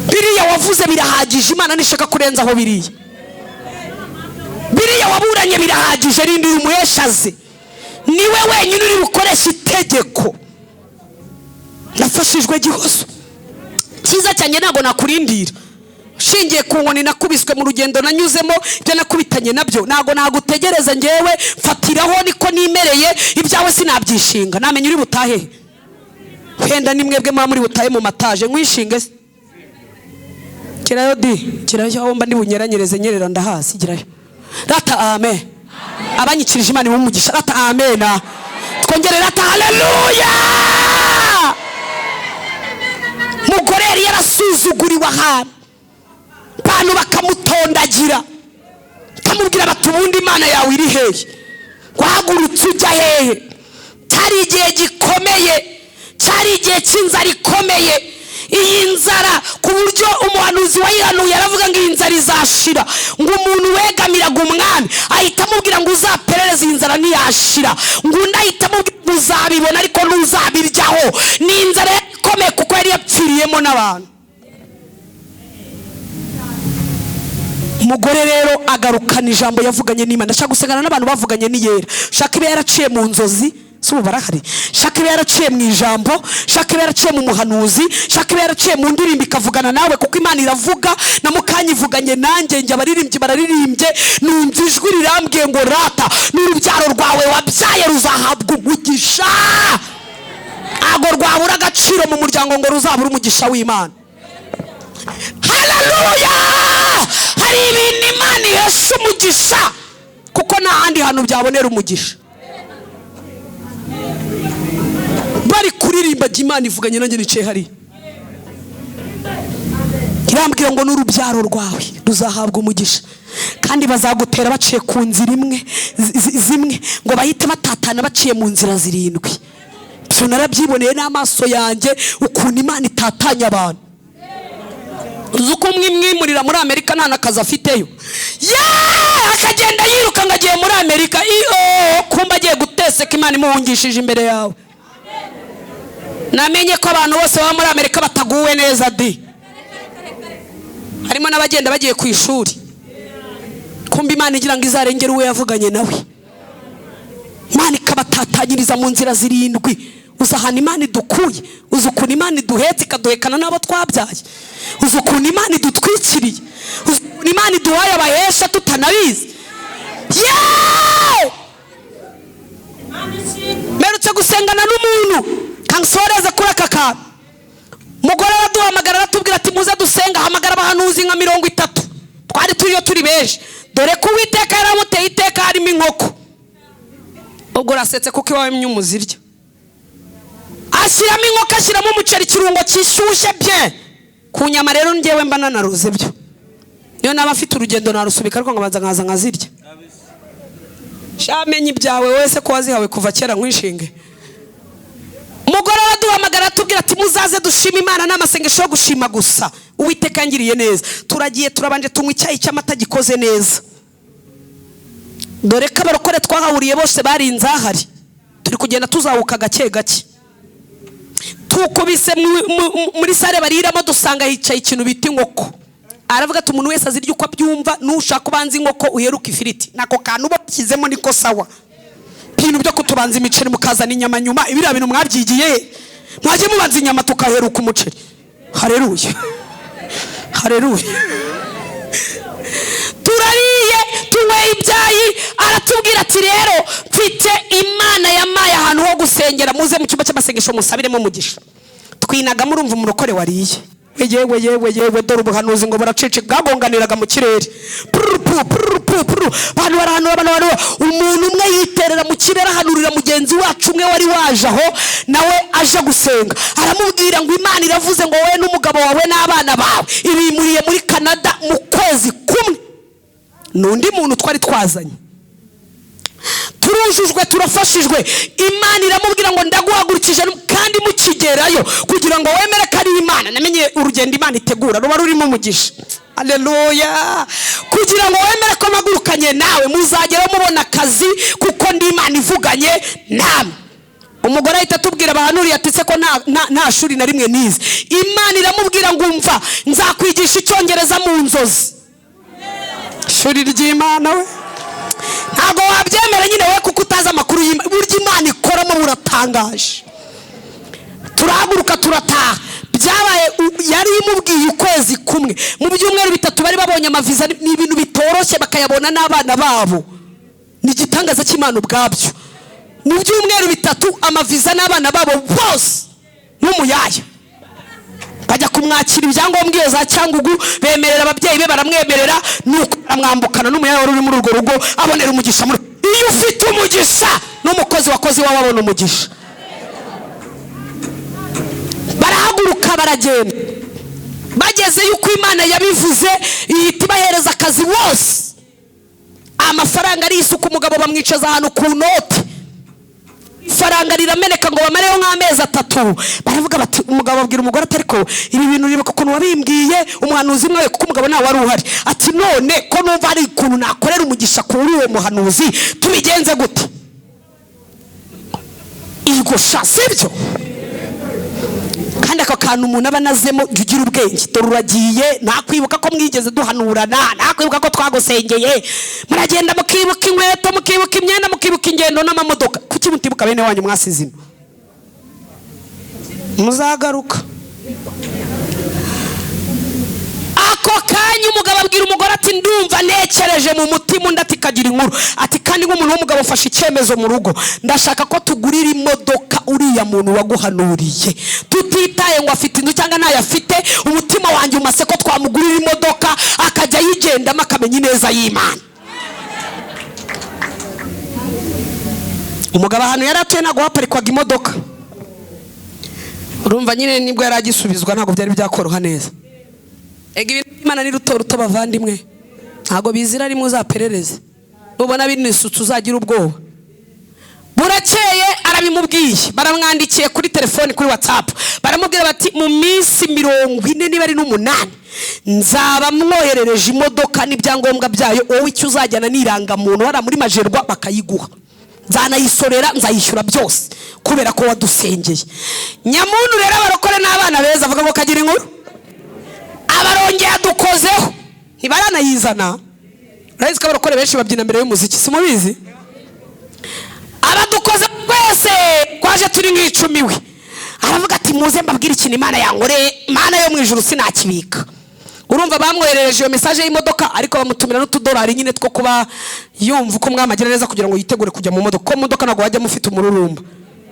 Biriya wavuze birahagije, Imana nishaka kurenzaho biriya. Biriya waburanye birahagije, rindi umuhesha aze, niwe wenyine uri bukoresha itegeko. Nafashijwe Gihozo cyiza cyane, ntabwo nakurindira. Shingiye ku nkoni nakubiswe mu rugendo nanyuzemo, ibyo nakubitanye nabyo ntabwo nagutegereza. Ngewe mfatiraho niko nimereye, ibyawe sinabyishinga. Namenya uri butahe, wenda ni mwebwe muba muri butahe mu mataje, nkwishinge se. Gerayo di, gerayo aho mba ndibunyeranyereze, nyerera ndahazi, gerayo rata. Amen. Abanyikirije Imana imugisha rata. Amen. Twongere rata, haleluya. Mugore yari yarasuzuguriwe ahantu, abantu bakamutondagira, bakamubwira bati ubundi Imana yawe iri hehe? Wahagurutse ujya hehe? Cyari igihe gikomeye, cyari igihe cy'inzara ikomeye. Iyi nzara ku buryo umuhanuzi wayihanuye aravuga ngo iyi nzara izashira, ngo umuntu wegamiraga umwami ahita amubwira ngo uzaperereze iyi nzara ntiyashira, ngo undi ahita amubwira ngo uzabibona ariko ntuzabiryaho. Ni inzara ikomeye kuko yari yapfiriyemo n'abantu. Umugore rero agarukana ijambo yavuganye n'Imana. Ndashaka gusengana n'abantu bavuganye n'Iyera. Shaka ibe yaraciye mu nzozi, si ubu barahari. Shaka ibe yaraciye mu ijambo, shaka ibe yaraciye mu muhanuzi, shaka ibe yaraciye mu ndirimbo ikavugana nawe, kuko Imana iravuga. Na mukanya ivuganye nanjye, njye abaririmbyi bararirimbye, numva ijwi rirambwiye ngo rata n'urubyaro rwawe wabyaye ruzahabwa umugisha. Ntabwo rwabura agaciro mu muryango ngo ruzabure umugisha w'Imana. Haleluya. Hari ibintu Imana ihesha umugisha kuko nta handi hantu byabonera umugisha. Bari kuririmba Imana ivuganye nanjye nicaye hariya, irambwira ngo n'urubyaro rwawe ruzahabwa umugisha, kandi bazagutera baciye ku nzira imwe zimwe, ngo bahite batatana baciye mu nzira zirindwi. Ibyo narabyiboneye n'amaso yanjye ukuntu Imana itatanya abantu. Uzi uko umwe imwimurira muri Amerika nta nakazi afiteyo, akagenda yiruka ngo agiye muri Amerika, iyo kumba agiye guteseka Imana imuhungishije imbere yawe. Namenye ko abantu bose baba muri Amerika bataguwe neza di, harimo n'abagenda bagiye ku ishuri, kumba Imana igira ngo izarengere uwo yavuganye nawe. Imana ikabatatanyiriza mu nzira zirindwi. Uzi ahantu Imana idukuye, uzi ukuntu Imana iduhetse ikaduhekana n'abo twabyaye, uzi ukuntu Imana idutwikiriye, uzi ukuntu Imana iduhaye abahesha tutanabizi. Yeee! Mperutse gusengana n'umuntu kansoreze kuri aka kantu. Umugore araduhamagara aratubwira ati muze dusenga, hamagara abahanuzi nka 30. Twari turiyo turi benshi, dore ko Uwiteka yaramuteye iteka harimo inkoko. Ubwo urasetse kuko iwawe myumuzirya. Ashyiramo inkoko, ashyiramo umuceri, ikirungo kishyushye bye. Ku nyama rero ngewe mba nanaruze byo. Niyo naba afite urugendo narusubika, ariko nkabanza nkaza nkazirya. Shamenye ibyawe wese ko wazihawe kuva kera nkwishinge. Umugore araduhamagara atubwira ati muzaze dushima Imana n'amasengesho yo gushima gusa. Uwiteka yangiriye neza. Turagiye turabanje tunywa icyayi cy'amata gikoze neza. Dore ko abarokore twahahuriye bose bari inzahari. Turi kugenda tuzahuka gake gake. Tukubise muri salle bariramo, dusanga hicaye ikintu bita inkoko. Aravuga ati: "Umuntu wese azirya uko abyumva, nushaka ubanza inkoko uheruka ifiriti." Nako kantu bashyizemo niko sawa. Ibintu byo kutubanza imiceri mukazana inyama nyuma, ibiriya bintu mwabyigiye he? Mwajye mubanza inyama tukaheruka umuceri. Hareruye, hareruye! Turariye, tunyweye ibyayi. Aratubwira ati: "Rero mfite Imana yamaye ahantu ho gusengera, muze mu cyumba cy'amasengesho musabiremo umugisha." Twinagamo. Urumva umurokore wariye, yewe yewe yewe, dore ubuhanuzi ngo buracece, bwagonganiraga mu kirere. Puru, pu, puru, pu, puru. Abantu barahanura, abantu barahanura. Umuntu umwe yiterera mu kirere ahanurira mugenzi wacu umwe wari waje aho nawe aje gusenga. Aramubwira ngo: "Imana iravuze ngo wowe n'umugabo wawe n'abana bawe ibimuriye muri Canada mu kwezi kumwe." N'undi muntu twari twazanye. Turujujwe, turafashijwe. Imana iramubwira ngo: "Ndaguhagurukije kandi mukigerayo kugira ngo wemere ko ari Imana." Namenye urugendo Imana itegura ruba rurimo umugisha. Aleluya! "Kugira ngo wemere ko mpagurukanye nawe, muzageraho mubona akazi kuko ndi Imana ivuganye namwe." Umugore ahita atubwira abahanuriye ati: "Se ko nta shuri na rimwe nize?" Imana iramubwira ngo: "Umva, nzakwigisha Icyongereza mu nzozi." Ishuri ry'Imana we, ntabwo wabyemera nyine we kuko utazi amakuru y'Imana. Burya Imana ikoramo buratangaje. Turahaguruka, turataha. Byabaye yari imubwiye ukwezi kumwe, mu byumweru 3 bari babonye amaviza. Ni ibintu bitoroshye, bakayabona n'abana babo, ni igitangaza cy'Imana ubwabyo. Mu byumweru 3 amaviza n'abana babo bose n'umuyaya bajya kumwakira ibyangombwa iyo za Cyangugu. Bemerera ababyeyi be, baramwemerera, nuko aramwambukana n'umuyaya wari uri muri urwo rugo, abonera umugisha muri. Iyo ufite umugisha, n'umukozi wakoze iwawe abona umugisha. Barahaguruka, baragenda. Bageze yuko Imana yabivuze, ihita ibahereza akazi bose. Amafaranga ari isuku. Umugabo bamwicaza ahantu ku noti, ifaranga rirameneka ngo bamareyo nk'amezi 3. Baravuga bati, umugabo abwira umugore ati: "Ariko ibi bintu uribuka ukuntu wabimbwiye, umuhanuzi mwawe?" Kuko umugabo ntawe wari uhari. Ati: "None ko numva hari ukuntu nakorera umugisha kuri uwo muhanuzi, tubigenze gute?" Igosha sibyo? Kandi ako kantu umuntu aba anazemo, jya ugira ubwenge. Dore uragiye, ntakwibuka ko mwigeze duhanurana, ntakwibuka ko twagusengeye. Muragenda mukibuka inkweto, mukibuka imyenda, mukibuka ingendo n'amamodoka. Kuki mutibuka bene wanyu mwasize ino? Muzagaruka. Ako kanya umugabo abwira umugore ati: "Ndumva ntekereje mu mutima." Undi ati: "Kagira inkuru." Ati: "Kandi nk'umuntu w'umugabo ufashe icyemezo mu rugo, ndashaka ko tugurira imodoka uriya muntu waguhanuriye, tutitaye ngo afite inzu cyangwa ntayo afite. Umutima wanjye umase ko twamugurira imodoka akajya ayigendamo, akamenya ineza y'Imana." Umugabo ahantu yari atuye ntabwo haparikwaga imodoka. Urumva nyine nibwo yari agisubizwa, ntabwo byari byakoroha neza. Ega ibintu by'Imana ni ruto ruto, bavandimwe, ntabwo bizira rimwe. Uzaperereze, nubona binisutse uzagira ubwoba. Burakeye arabimubwiye, baramwandikiye kuri telefoni, kuri WhatsApp, baramubwira bati: "Mu minsi 48 nzaba mwoherereje imodoka n'ibyangombwa byayo. Wowe icyo uzajyana ni irangamuntu hariya muri Majerwa bakayiguha. Nzanayisorera, nzayishyura byose kubera ko wadusengeye." Nyamuntu rero, abarokore n'abana beza, avuga ngo kagira inkuru. Abarongeye adukozeho, ntibaranayizana. Urabizi ko abarokore benshi babyina mbere y'umuziki, simubizi? Abadukoze twese twaje turi nk'icumi. We aravuga ati: "Muze mbabwire ikintu Imana yankoreye. Imana yo mu ijuru sinakibika." Urumva bamwoherereje iyo message y'imodoka, ariko bamutumira n'utudolari nyine two kuba yumva uko mwamagira neza, kugira ngo yitegure kujya mu modoka, kuko mu modoka ntabwo wajyamo ufite umururumba.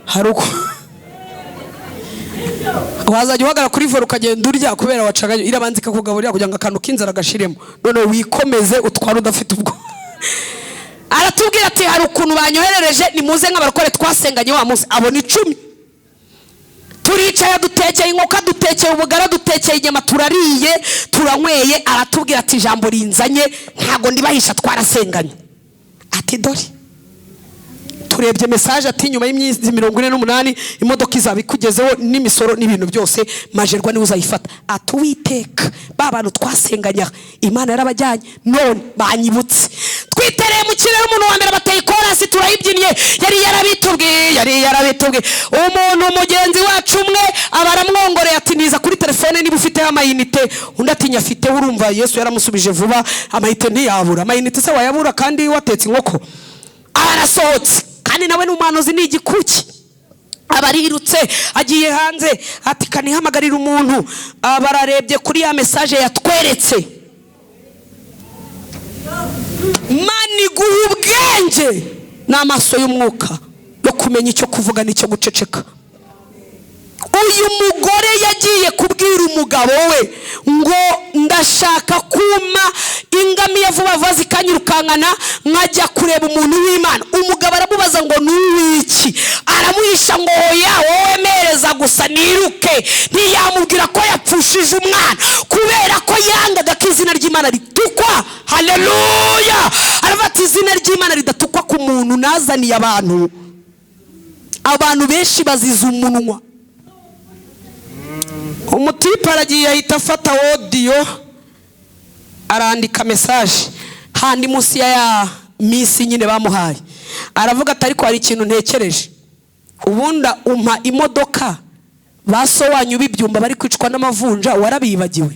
Hari uko wazajya uhagarara kuri volant ukagenda urya kubera wacaganye. Irabanza ikakugaburira kugira ngo akantu k'inzara gashiremo, none wikomeze utware udafite ubwo. Aratubwira ati: "Hari ukuntu banyoherereje, nimuze nk'abarokore twasenganye wa munsi." Abona 10. Turicaye, dutekeye inkoko, dutekeye ubugara, dutekeye inyama, turariye, turanyweye. Aratubwira ati: "Ijambo rinzanye ntabwo ndibahisha, twarasenganye." Ati: "Dore turebye message." Ati: "Nyuma y'iminsi 48 imodoka izaba ikugezeho n'imisoro n'ibintu byose, Majerwa niwe uzayifata." Ati: "Uwiteka, ba bantu twasenganya Imana yarabajyanye, none banyibutse." Twitereye mu kirere, umuntu wa mbere bateye ikorasi, turayibyinnye. Yari yarabitubwiye, yari yarabitubwiye. Umuntu mugenzi wacu umwe aba aramwongoreye ati: "Niza kuri telefone niba ufiteho amayinite." Undi ati: "Nyafite." Urumva Yesu yaramusubije vuba, amayinite ntiyabura. Amayinite se wayabura kandi watetse inkoko? Aba arasohotse, kandi nawe ni umuhanuzi, ni igikuki. Aba arirutse agiye hanze, ati: "Kanihamagarira umuntu." Aba ararebye kuri ya message yatweretse. Mana iguha ubwenge n'amaso y'umwuka yo kumenya icyo kuvuga n'icyo guceceka. Uyu mugore yagiye kubwira umugabo we ngo: "Ndashaka kuma ingamiya vuba vuba zikanyirukankana, nkajya kureba umuntu w'Imana." Umugabo aramubaza ngo: "Ni uw'iki?" Aramuhisha ngo: "Oya, wowe mereza gusa niruke." Ntiyamubwira ko yapfushije umwana kubera ko yangaga ko izina ry'Imana ritukwa. Haleluya! Aravuga ati: "Izina ry'Imana ridatukwa ku muntu nazaniye abantu." Abantu benshi baziza umunwa. Umutipe aragiye, ahita afata audio, arandika message handi munsi ya minsi nyine bamuhaye. Aravuga ati: "Ariko hari ikintu ntekereje. Ubundi umpa imodoka, ba so wanyu b'ibyumba bari kwicwa n'amavunja, warabibagiwe?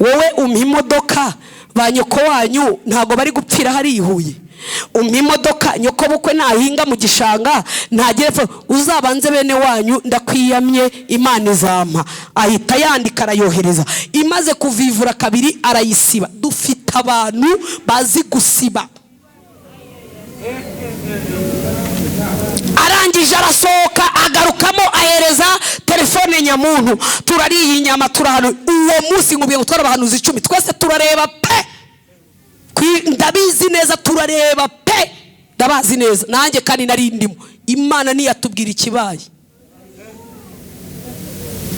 Wowe umpa imodoka, ba nyoko wanyu ntabwo bari gupfira hariya i Huye? Umpa imodoka, nyoko bukwe ntahinga mu gishanga, ntagere epfo. Uzabanze bene wanyu, ndakwiyamye, Imana izampa." Ahita yandika, arayohereza. Imaze kuvivura kabiri arayisiba. Dufite abantu bazi gusiba. Arangije arasohoka, agarukamo, ahereza telefone nyamuntu. Turariye inyama, turahanu uwo munsi. Nkubwiye ngo twari abahanuzi 10, twese turareba pe. Ndabizi neza, turareba pe, ndabazi neza nanjye kandi nari ndimo. Imana ntiyatubwira ikibaye.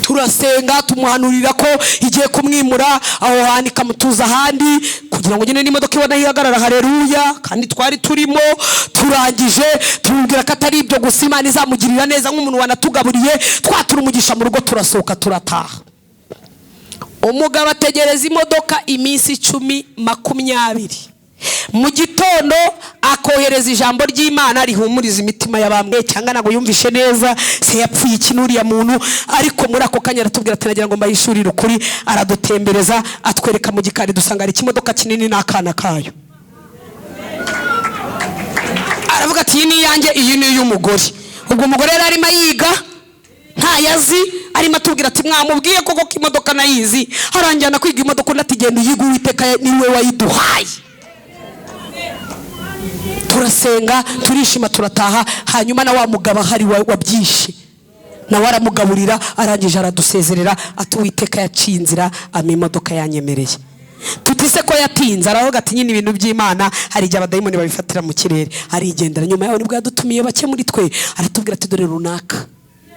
Turasenga, tumuhanurira ko igiye kumwimura aho hantu, ikamutuza ahandi, kugira ngo nyine n'imodoka ibone aho ihagarara. Hareruya! Kandi twari turimo turangije, tumubwira ko atari ibyo gusa, Imana izamugirira neza nk'umuntu wanatugaburiye. Twatura umugisha mu rugo, turasohoka, turataha. Umugabo ategereza imodoka iminsi 10, 20. Mu gitondo akohereza ijambo ry'Imana rihumuriza imitima y'abambwe, cyangwa ntabwo yumvishe neza se, yapfuye iki n'uriya muntu? Ariko muri ako kanya aratubwira ati: "Nagira ngo mbayishurire ukuri." Aradutembereza, atwereka mu gikari, dusanga hari ikimodoka kinini n'akana kayo. Aravuga ati: "Iyi ni iyanjye, iyi ni iy'umugore." Ubwo umugore yari arimo ayiga, ntayazi. Arimo atubwira ati: "Mwamubwiye koko ko imodoka nayizi?" Aranjyana kwiga imodoka. Undi ati: "Genda uyige, Uwiteka niwe wayiduhaye." Turasenga, turishima, turataha. Hanyuma na wa mugabo ahari wabyishe, nawe aramugaburira. Arangije aradusezerera, ati: "Uwiteka yaciye inzira, ampa imodoka yanyemereye." Tutise ko yatinze? Aravuga ati: "Nyine ibintu by'Imana hari igihe abadayimoni babifatira mu kirere." Arigendera. Nyuma yaho nibwo yadutumiye bake muri twe, aratubwira ati: "Dore runaka,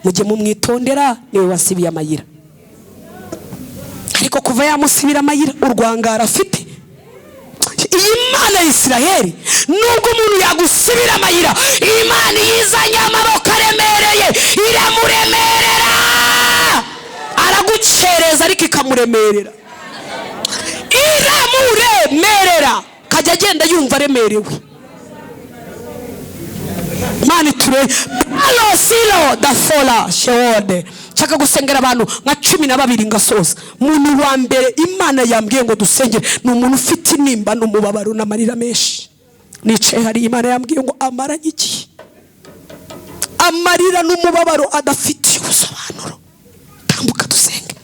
mujye mumwitondera, niwe wasibiye amayira." Ariko kuva yamusibira amayira, urwangara afite. Iyi Mana ya Isiraheli, nubwo umuntu yagusibira amayira, Imana yizanye amaboko aremereye, iramuremerera. Aragucereza ariko ikamuremerera, iramuremerera, akajya agenda yumva aremerewe. Imana iture alo silo dafola shewode. Nshaka gusengera abantu nka 12 ngasoza. Umuntu wa mbere Imana yambwiye ngo dusengere ni umuntu ufite intimba n'umubabaro n'amarira menshi. Nicaye hari Imana yambwiye ngo amaranye igihe amarira n'umubabaro adafitiye ubusobanuro. Tambuka dusenge.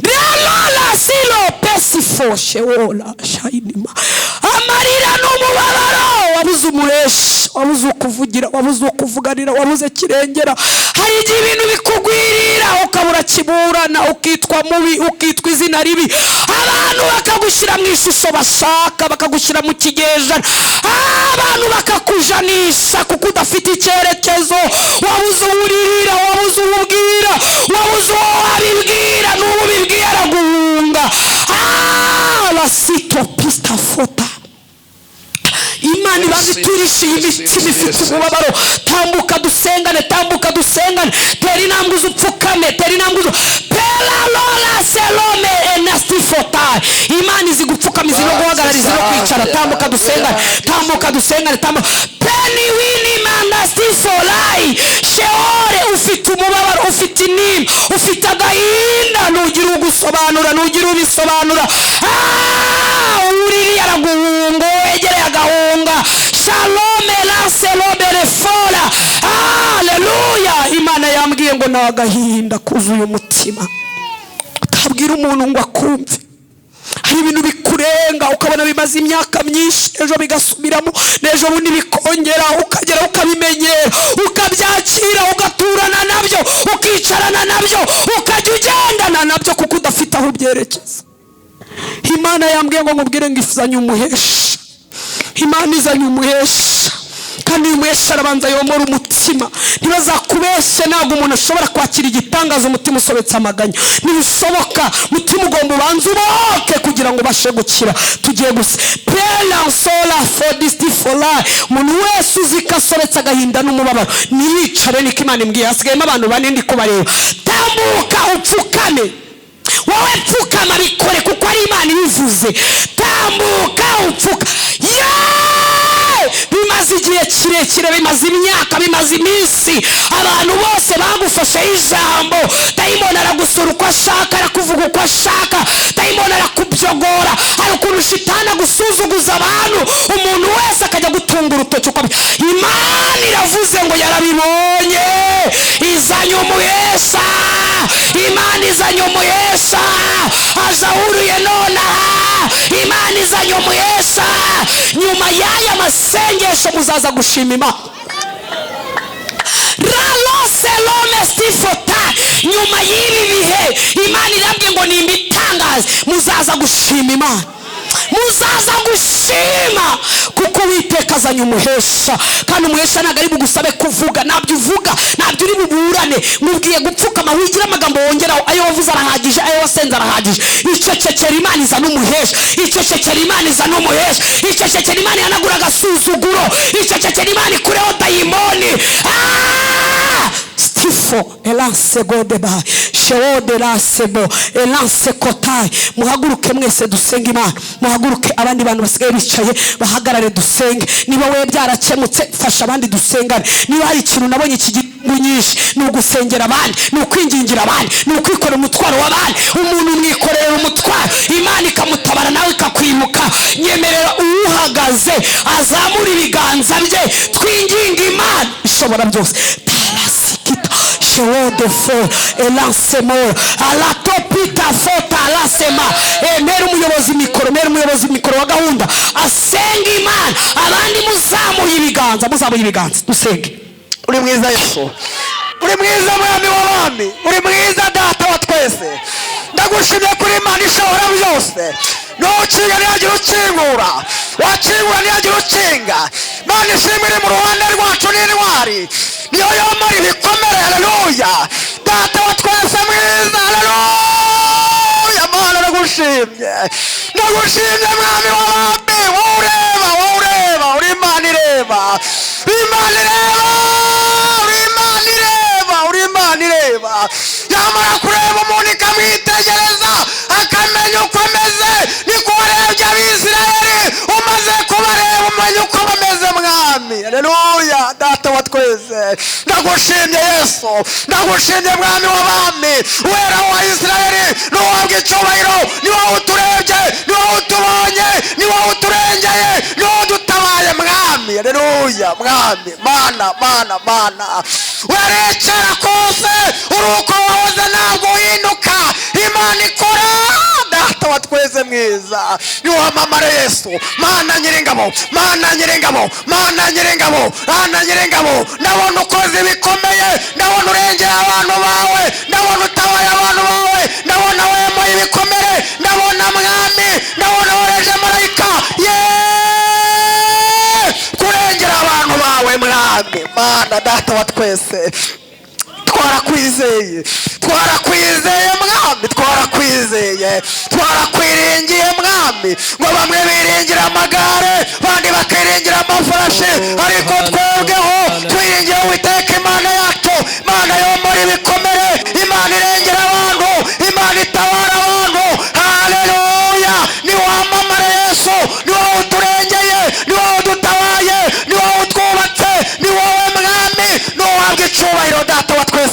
Ralola silo pesifo shewola shayinima. Amarira n'umubabaro, wabuze umureshi, wabuze ukuvugira, wabuze ukuvuganira, wabuze kirengera. Hari igihe ibintu bikugwirira ukabura kiburana, ukitwa mubi, ukitwa izina ribi, abantu bakagushyira mu ishusho bashaka, bakagushyira mu kigejana, abantu bakakujanisha kuko udafite icyerekezo. Wabuze uwuririra, wabuze uwubwira, wabuze uwo wabibwira, n'uwo ubibwiye araguhunga. Lasito pista fota. Imana ibanza iturishe iyi mitima ifite umubabaro. Tambuka dusengane, tambuka dusengane. Tera intambwe uze upfukame, tera intambwe uze pela lola selome enastifota. Kotayi. Imana izi gupfukama, izi no guhagarara, izi no kwicara. Tambuka dusengane, tambuka dusengane, tambuka. Peni wini mandastifolayi sheore. Ufite umubabaro, ufite intimba, ufite agahinda, nugira ugusobanura, nugira ubisobanura. Uririye araguhunga, wegereye agahunga. Shalome lanselobere fora. Haleluya! Imana yambwiye ngo ni agahinda kuzuye umutima, utabwira umuntu ngo akumve. Hari ibintu bikurenga, ukabona bimaze imyaka myinshi, ejo bigasubiramo, n'ejo bundi bikongera, ukagera ukabimenyera, ukabyakira, ugaturana nabyo, ukicarana nabyo, ukajya ugendana nabyo, kuko udafite aho ubyerekeza. Imana yambwiye ngo nkubwire ngo izanye umuhesha. Imana izanye umuhesha, kandi uyu muhesha arabanza yomora umutima. Ntibazakubeshye, ntabwo umuntu ashobora kwakira igitangaza umutima usobetse amaganya, ntibishoboka. Mutima ugomba ubanza uboke kugira ngo ubashe gukira. Tugiye gusa peransola fodistifora. Umuntu wese uzi ko asobetse agahinda n'umubabaro ntiyicare, niko Imana imbwiye. Hasigayemo abantu bane, ndi kubareba. Tambuka upfukame. Wowe pfukama, bikore kuko ari Imana ibivuze. Tambuka upfuka. Yeee! Bimaze igihe kirekire, bimaze imyaka, bimaze iminsi. Abantu bose bagufasheho ijambo. Dayimoni aragusura uko ashaka, arakuvuga uko ashaka, dayimoni arakubyogora. Hari ukuntu shitani agusuzuguza abantu, umuntu wese akajya gutunga urutoki uko Imana iravuze ngo yarabibonye, izanye umuhesha. Imana izanye umuhesha, aza ahuriye nonaha. Imana izanye umuhesha. Nyuma y'aya masengesho muzaza gushima Imana. Raloselomestifota. Nyuma y'ibi bihe Imana irabwiye ngo nimbitangaze, muzaza gushima Imana, muzaza gushima, kuko Uwiteka azanye umuhesha. Kandi umuhesha ntabwo ari bugusabe kuvuga, ntabyo uvuga, ntabyo uri buburane. Mubwiye gupfukama, wigira amagambo wongeraho. Ayo wavuze arahagije, ayo wasenze arahagije. Icecekera, Imana izana umuhesha. Icecekera, Imana izana umuhesha. Icecekera, Imana ihanagura agasuzuguro. Icecekera, Imana ikureho dayimoni. Stifo elanse godeba sheode lasebo elanse kotayi. Muhaguruke mwese dusenge Imana. Muhaguruke, abandi bantu basigaye bicaye bahagarare dusenge. Niba wowe byarakemutse, fasha abandi dusengane. Niba hari ikintu nabonye kigira inyungu nyinshi, ni ugusengera abandi, ni ukwingingira abandi, ni ukwikorera umutwaro w'abandi. Umuntu umwikorera umutwaro, Imana ikamutabara, nawe ikakwimuka. Nyemerera uwuhagaze azamura ibiganza bye, twinginga Imana ishobora byose. Tarasikita shewode fo elansemo alatopita fota alasema. Mera umuyobozi mikoro, mera umuyobozi mikoro wa gahunda asenga Imana. Abandi muzamuye ibiganza, muzamuye ibiganza dusenge.
Uri mwiza Yesu, uri mwiza Mwami w'abami, uri mwiza Data wa twese. Ndagushimye kuri Imana ishobora byose. Nukinga ntiyagira ukingura, wakingura ntiyagira ukinga. Imana ishimwe iri mu ruhande rwacu n'intwari, niyo yomora ibikomere. Haleluya! Data wa twese mwiza, haleluya! Mana, ndagushimye, ndagushimye Mwami w'abami. Wowe ureba, wowe ureba, uri Imana ireba, Imana ireba, uri Imana ireba, uri Imana ireba. Yamara kureba umuntu ikamwitegereza, akamenya uko ameze. Niko warebye Abisirayeli, umaze kubareba umenya uko bameze, Mwami. Haleluya! Data wa twese, ndagushimye Yesu, ndagushimye Mwami w'abami, Wera wa Isirayeli. Nuhabwa icyubahiro. Ni wowe uturebye, ni wowe utubonye, ni wowe uturengeye, ni wowe udutabaye, Mwami. Haleluya! Mwami Mana, Mana, Mana, werekera kose uri uko wahoze, ntabwo uhinduka. Imana ikora, Data wa twese mwiza, niwamamare Yesu. Mana nyiringabo, Mana nyiringabo, Mana nyiringabo, Mana nyiringabo, ndabona ukoze ibikomeye, ndabona urengera abantu bawe, ndabona utabaye abantu bawe, ndabona wemoye ibikomere, ndabona Mwami, ndabona woreje marayika ye kurengera abantu bawe. Mwami Mana, Data wa twese, twarakwizeye, twarakwizeye Mwami, twarakwizeye, twarakwiringiye Mwami. Ngo bamwe biringira amagare, abandi bakiringira amafarashi, ariko twebweho twiringira Uwiteka Imana yacu, Imana yomora ibikomere, Imana irengera abantu, Imana itabara abantu. Haleluya!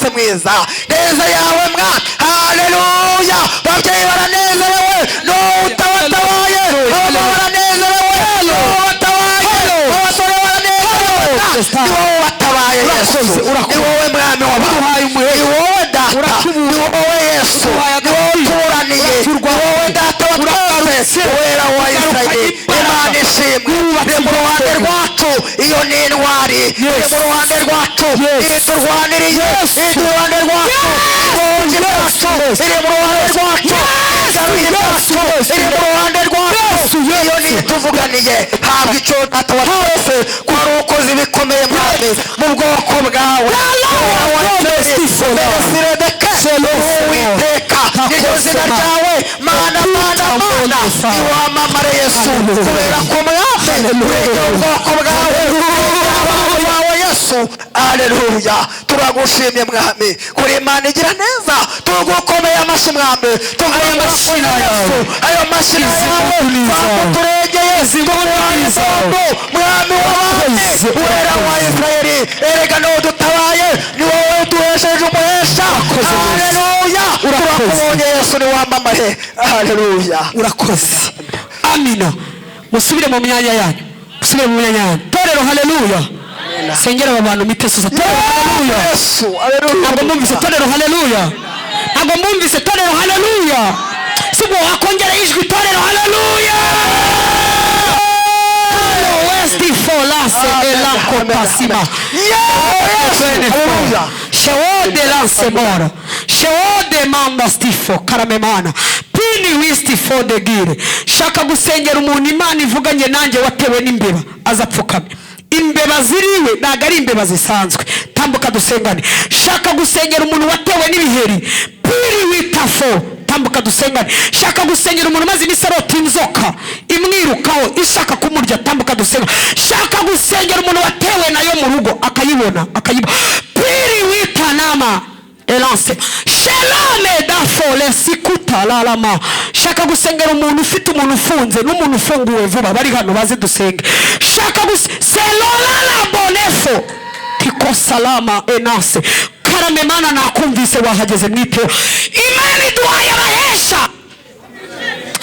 Umushyitsi mwiza, neza yawe mwa, haleluya. Babyeyi baranezerewe n'utabatabaye, abana baranezerewe n'uwatabaye, abasore baranezerewe. Ni wowe watabaye Yesu, ni wowe Mwami w'abantu, ni wowe Data, ni wowe Yesu, ni wowe utuburaniye, ni wowe Data wa twese, Wera wa Isirayeli. Imana ishimwe, iri mu ruhande rwacu. Iyo ni intwari iri mu ruhande rwacu, iturwaniriye, iri mu ruhande rwacu, ibonye bwacu, iri mu ruhande rwacu, igaruye bwacu, iri mu ruhande rwacu. Iyo ni ituvuganiye. Habwa icyo, Data wa twese, ko wari ukoze ibikomeye, Mwami, mu bwoko bwawe. Uwiteka, niryo zina ryawe. Mana, Mana, Mana, niwamamare Yesu, kubera ko Mwami urengera ubwoko bwawe, abantu bawe, Yesu. Aleluya, turagushimye Mwami, kuri Imana igira neza. Tugukomeye amashyi, Mwami, tuvuye
Ayo mashyi yawe.
Ayo mashyi yawe twakuturengeye, tuguhaye impundu, Mwami w'abami, Wera wa Isirayeli. Erega niwe dutabaye, ni wowe duhesheje umuhesha. Haleluya, turakubonye Yesu, niwamamare. Haleluya.
Urakoze, amina. Musubire mu myanya yanyu, musubire mu myanya yanyu. Torero, haleluya! Sengera aba bantu mitesoza. Torero, haleluya!
Yesu, haleluya.
Ntabwo mwumvise. Torero, haleluya! Ntabwo mwumvise. Torero, haleluya! Sibwo wakongera ijwi. Torero, haleluya! Westi folase elakopasima.
Haleluya.
Sheode lansemora. Sheode manda stifo karamemana. Pini wisti fo de gire. Shaka gusengera umuntu Imana ivuganye nanjye watewe n'imbeba, azapfukame. Imbeba ziriwe ntabwo ari imbeba zisanzwe. Tambuka dusengane. Shaka gusengera umuntu watewe n'ibiheri. Piri witafo, tambuka dusengane. Shaka gusengera umuntu umaze iminsi arota inzoka imwirukaho ishaka kumurya. Tambuka dusengane. Shaka gusengera umuntu watewe nayo mu rugo, akayibona, akayibona. Piri witanama elance shelame dafole sikuta lalama. Shaka gusengera umuntu ufite umuntu ufunze n'umuntu ufunguwe vuba, bari hano baze dusenge. Shaka selolala bonefo tiko salama enase karame. Mana, nakumvise, wahageze mwiteho. Imana iduhaye abahesha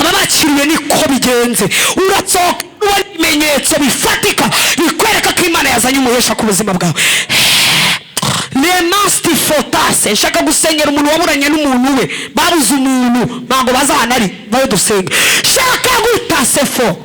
ababakiriye, niko bigenze. Uratsohoka ubona ibimenyetso bifatika bikwereka ko Imana yazanye umuhesha ku buzima bwawe. Lemastifotase. Nshaka gusengera umuntu waburanye n'umuntu we, babuze umuntu, ntabwo bazi ahantu ari, bayo dusenge. Shaka gutasefo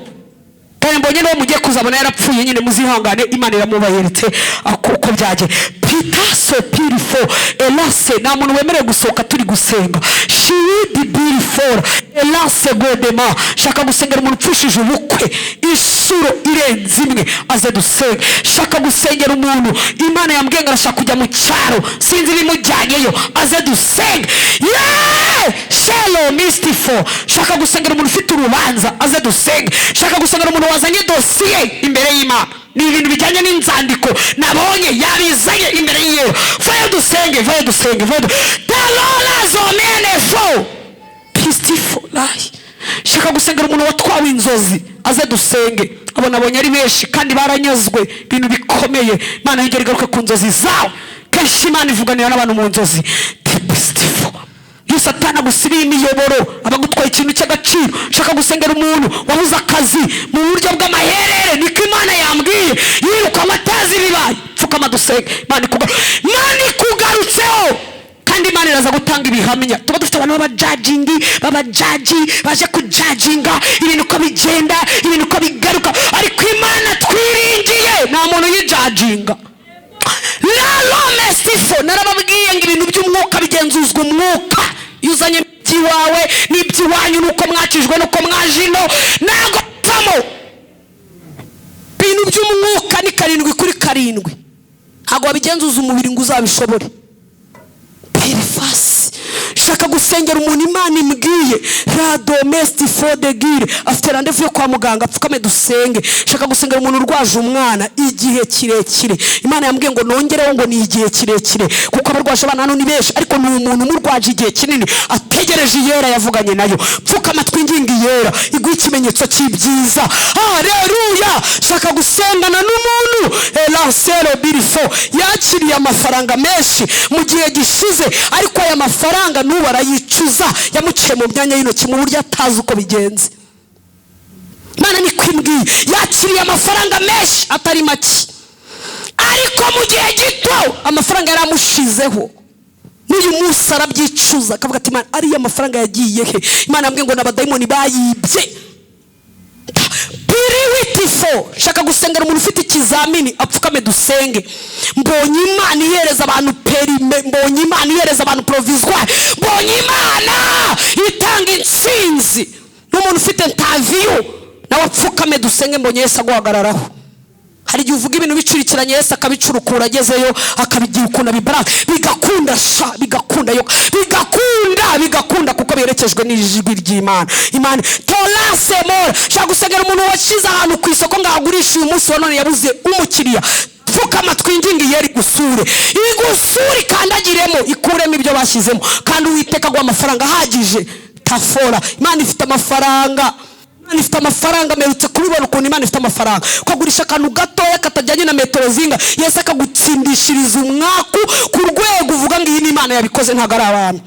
kandi mbonye n'uwo mugiye kuzabona yarapfuye nyine, muzihangane, Imana iramubayeretse uko byagiye. Pitaso pirifo elase. Nta muntu wemerewe gusohoka turi gusenga. Shiridi birifora elase godema. Shaka gusengera umuntu upfushije ubukwe isuro irenze imwe, aze dusenge. Shaka gusengera umuntu Imana yambwiye ngo arashaka kujya mu cyaro, sinzi ibimujyanyeyo, aze dusenge. Yeee shelo mistifo. Shaka gusengera umuntu ufite urubanza, aze dusenge. Shaka gusengera umuntu wazanye dosiye imbere y'Imana, ni ibintu bijyanye n'inzandiko nabonye yabizanye imbere y'iyewe. Vayo dusenge, vayo dusenge, vayo talola zomene fo pistifo layi. Shaka gusengera umuntu watwawe inzozi, aze dusenge. Abo nabonye ari benshi kandi baranyazwe ibintu bikomeye. Imana yongera igaruke ku nzozi zawe. Kenshi Imana ivuganira n'abantu mu nzozi. Pistifo, iyo Satani agusibiye imiyoboro, aba agutwaye ikintu cy'agaciro. Shaka gusengera umuntu wabuze akazi mu buryo bw'amaherere, niko Imana yambwiye, yirukanwa atazi ibibaye. Pfukama dusenge. Imana ikugarutseho kandi Imana iraza gutanga ibihamya. Tuba dufite abantu b'abajajingi, b'abajaji baje kujajinga ibintu uko bigenda, ibintu uko bigaruka, ariko Imana twiringiye nta muntu uyijajinga. Lalomestifo, narababwiye ngo ibintu by'umwuka bigenzuzwa umwuka. Iyo uzanye iby'iwawe n'iby'iwanyu nuko mwakijwe nuko mwaje ino, ntabwo bivamo. Ibintu by'umwuka ni 7 kuri 7, ntabwo wabigenzuza umubiri ngo uzabishobore. Perifasi, shaka gusenga. Gusengera umuntu Imana imbwiye radomesti fodegire afite rendez-vous yo kwa muganga, apfukame dusenge. Shaka gusengera umuntu urwaje umwana igihe kirekire. Imana yambwiye ngo nongereho ngo ni igihe kirekire, kuko abarwaje abana hano ni benshi, ariko ni umuntu umurwaje igihe kinini ategereje iyera yavuganye nayo. Pfukama twinginga iyera iguha ikimenyetso cy'ibyiza. Haleluya! Shaka gusengana n'umuntu elansero birifo yakiriye amafaranga menshi mu gihe gishize, ariko aya mafaranga n'ubu arayicuza, yamuciye mu myanya y'intoki mu buryo atazi uko bigenze. Imana niko imbwiye, yakiriye amafaranga menshi atari make, ariko mu gihe gito amafaranga yaramushizeho. N'uyu munsi arabyicuza, akavuga ati: "Imana, ariya mafaranga yagiye he?" Imana yambwiye ngo n'abadayimoni bayibye. Piriwitifo. Shaka gusengera umuntu ufite ikizamini, apfukame dusenge. Mbonye Imana ihereza abantu permis, mbonye Imana ihereza abantu provisoire, mbonye Imana itanga intsinzi. N'umuntu ufite interview nawe apfukame dusenge. Mbonye Yesu aguhagararaho. Hari igihe uvuga ibintu bicurikiranye, Yesu akabicurukura, agezeyo akabigira ukuntu abibara, bigakunda sha, bigakunda yo, bigakunda, bigakunda, kuko biherekejwe n'ijwi ry'Imana. Imana torase mora. Shaka gusengera umuntu washyize ahantu ku isoko ngo ahagurishe, uyu munsi wa none yabuze umukiriya. Pfukama twinginge iyeri igusure, igusure, ikandagiremo, ikuremo ibyo bashyizemo, kandi Uwiteka aguha amafaranga ahagije. Tafora, Imana ifite amafaranga, Imana ifite amafaranga. Mperutse kubibona ukuntu Imana ifite amafaranga. Ukagurisha akantu gatoya katajyanye na metero zinga, Yesu akagutsindishiriza umwaku ku rwego uvuga ngo iyi ni Imana yabikoze, ntabwo ari abantu.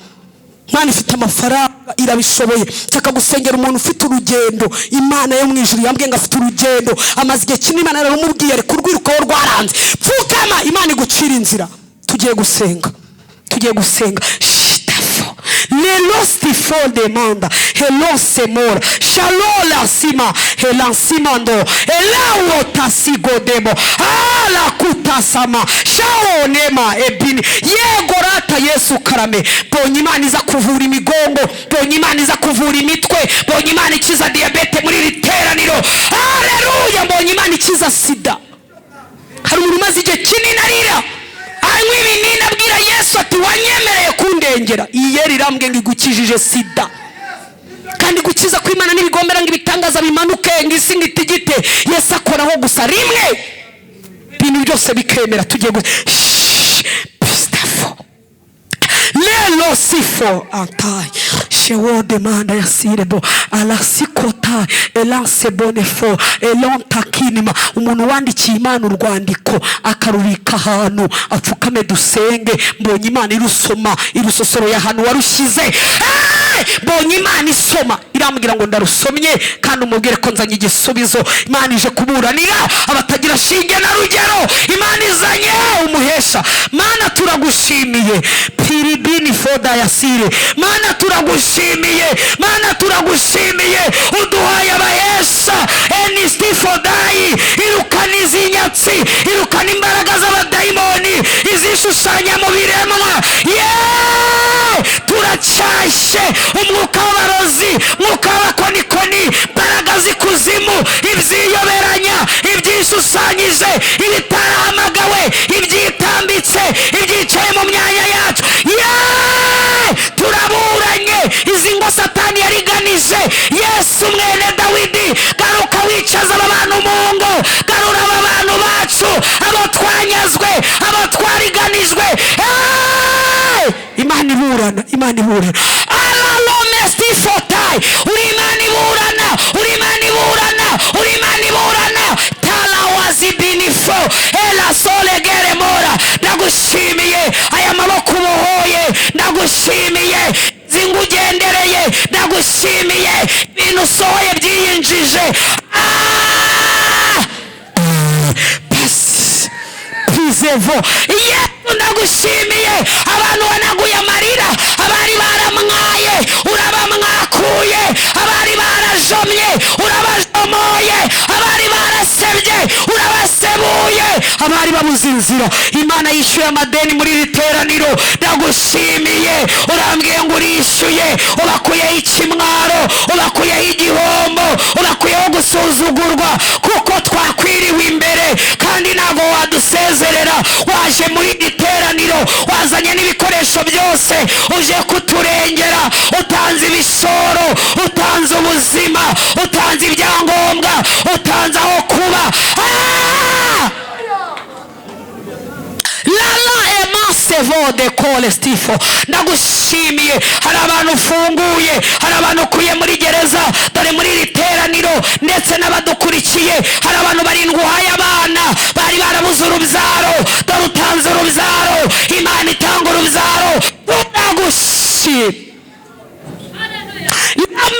Imana ifite amafaranga, irabishoboye. Nshaka gusengera umuntu ufite urugendo. Imana yo mu ijuru yambwiye ngo afite urugendo, amaze igihe kinini Imana yaramubwiye, ari kurwirukaho rwaranze. Pfukama, Imana igucira inzira. Tugiye gusenga, tugiye gusenga. Shitafo lelostifo demanda helosemora shalola sima helansimando elawotasigodemo alakutasama shaonema ebini. Yego rata, Yesu karame. Bonye Imana iza kuvura imigongo, bonye Imana iza kuvura imitwe, bonye Imana ikiza diyabete muri iri teraniro. Haleluya! Mbonye Imana ikiza sida. Hari umuntu umaze igihe kinini arira, anywa ibinini, abwira Yesu ati: "Wanyemereye kundengera." Iyi yeri irambwiye ngo igukijije sida. Kandi gukiza kw'Imana ntibigombera ngo ibitangaza bimanuke, ngo isi ngo itigite. Yesu akoraho gusa rimwe, ibintu byose bikemera. Tugiye gu pistafo lelo sifo antai shewo demanda ya sirebo alasikota elanse bonefo elontakinima. Umuntu wandikiye Imana urwandiko akarubika ahantu, apfukame dusenge. Mbonye Imana irusoma, irusosoroye ahantu warushyize. Mbonye Imana isoma, irambwira ngo ndarusomye, kandi umubwire ko nzanye igisubizo. Imana ije kuburanira abatagira shinge na rugero, Imana izanye umuhesha. Mana, turagushimiye. Piribini foda yasire. Mana, turagushimiye, Mana, turagushimiye, uduhaye abahesha. Enisitifodayi, irukana izi nyatsi, irukana imbaraga z'abadayimoni, izishushanya mu biremwa. Yeee, turacyashye umwuka w'abarozi, umwuka w'abakonikoni, imbaraga z'ikuzimu, ibyiyoberanya, ibyishushanyije, ibitarahamagawe, ibyitambitse, ibyicaye mu myanya yacu. Yeee, turaburanye izi ngo Satani yariganije. Yesu mwene Dawidi, garuka wicaza aba bantu mu ngo, garura aba bantu bacu, abo twanyazwe, abo twariganijwe. Hey! Imana iburana, Imana iburana. Alalomestifotai, uri Imana iburana, uri Imana iburana, uri Imana iburana. Talawazibinifo ela solegeremora. Ndagushimiye aya maboko ubohoye, ndagushimiye zingugendereye, ndagushimiye ibintu usohoye byiyinjije. Ah! Pasi pizevo. Yesu, ndagushimiye abantu wanaguye amarira, abari baramwaye urabamwakuye, abari barajomye urabajomoye, abari barasebye urabasebuye, abari babuze inzira. Imana yishyuye amadeni muri iri teraniro. Ndagushimiye, urambwiye ngo urishyuye, ubakuyeho ikimwaro, ubakuyeho igihombo, ubakuyeho gusuzugurwa, kuko twakwiriwe imbere kandi ntabwo wadusezerera. Waje muri iri teraniro wazanye n'ibikoresho byose, uje kuturengera. utanze ibyangombwa, utanze aho kuba. Lala emasevo de kolestifo. Ndagushimiye, hari abantu ufunguye, hari abantu ukuye muri gereza. Dore muri iri teraniro ndetse n'abadukurikiye, hari abantu barindwi uhaye abana bari barabuze urubyaro. Dore utanze urubyaro, Imana itanga urubyaro. Turagushimye.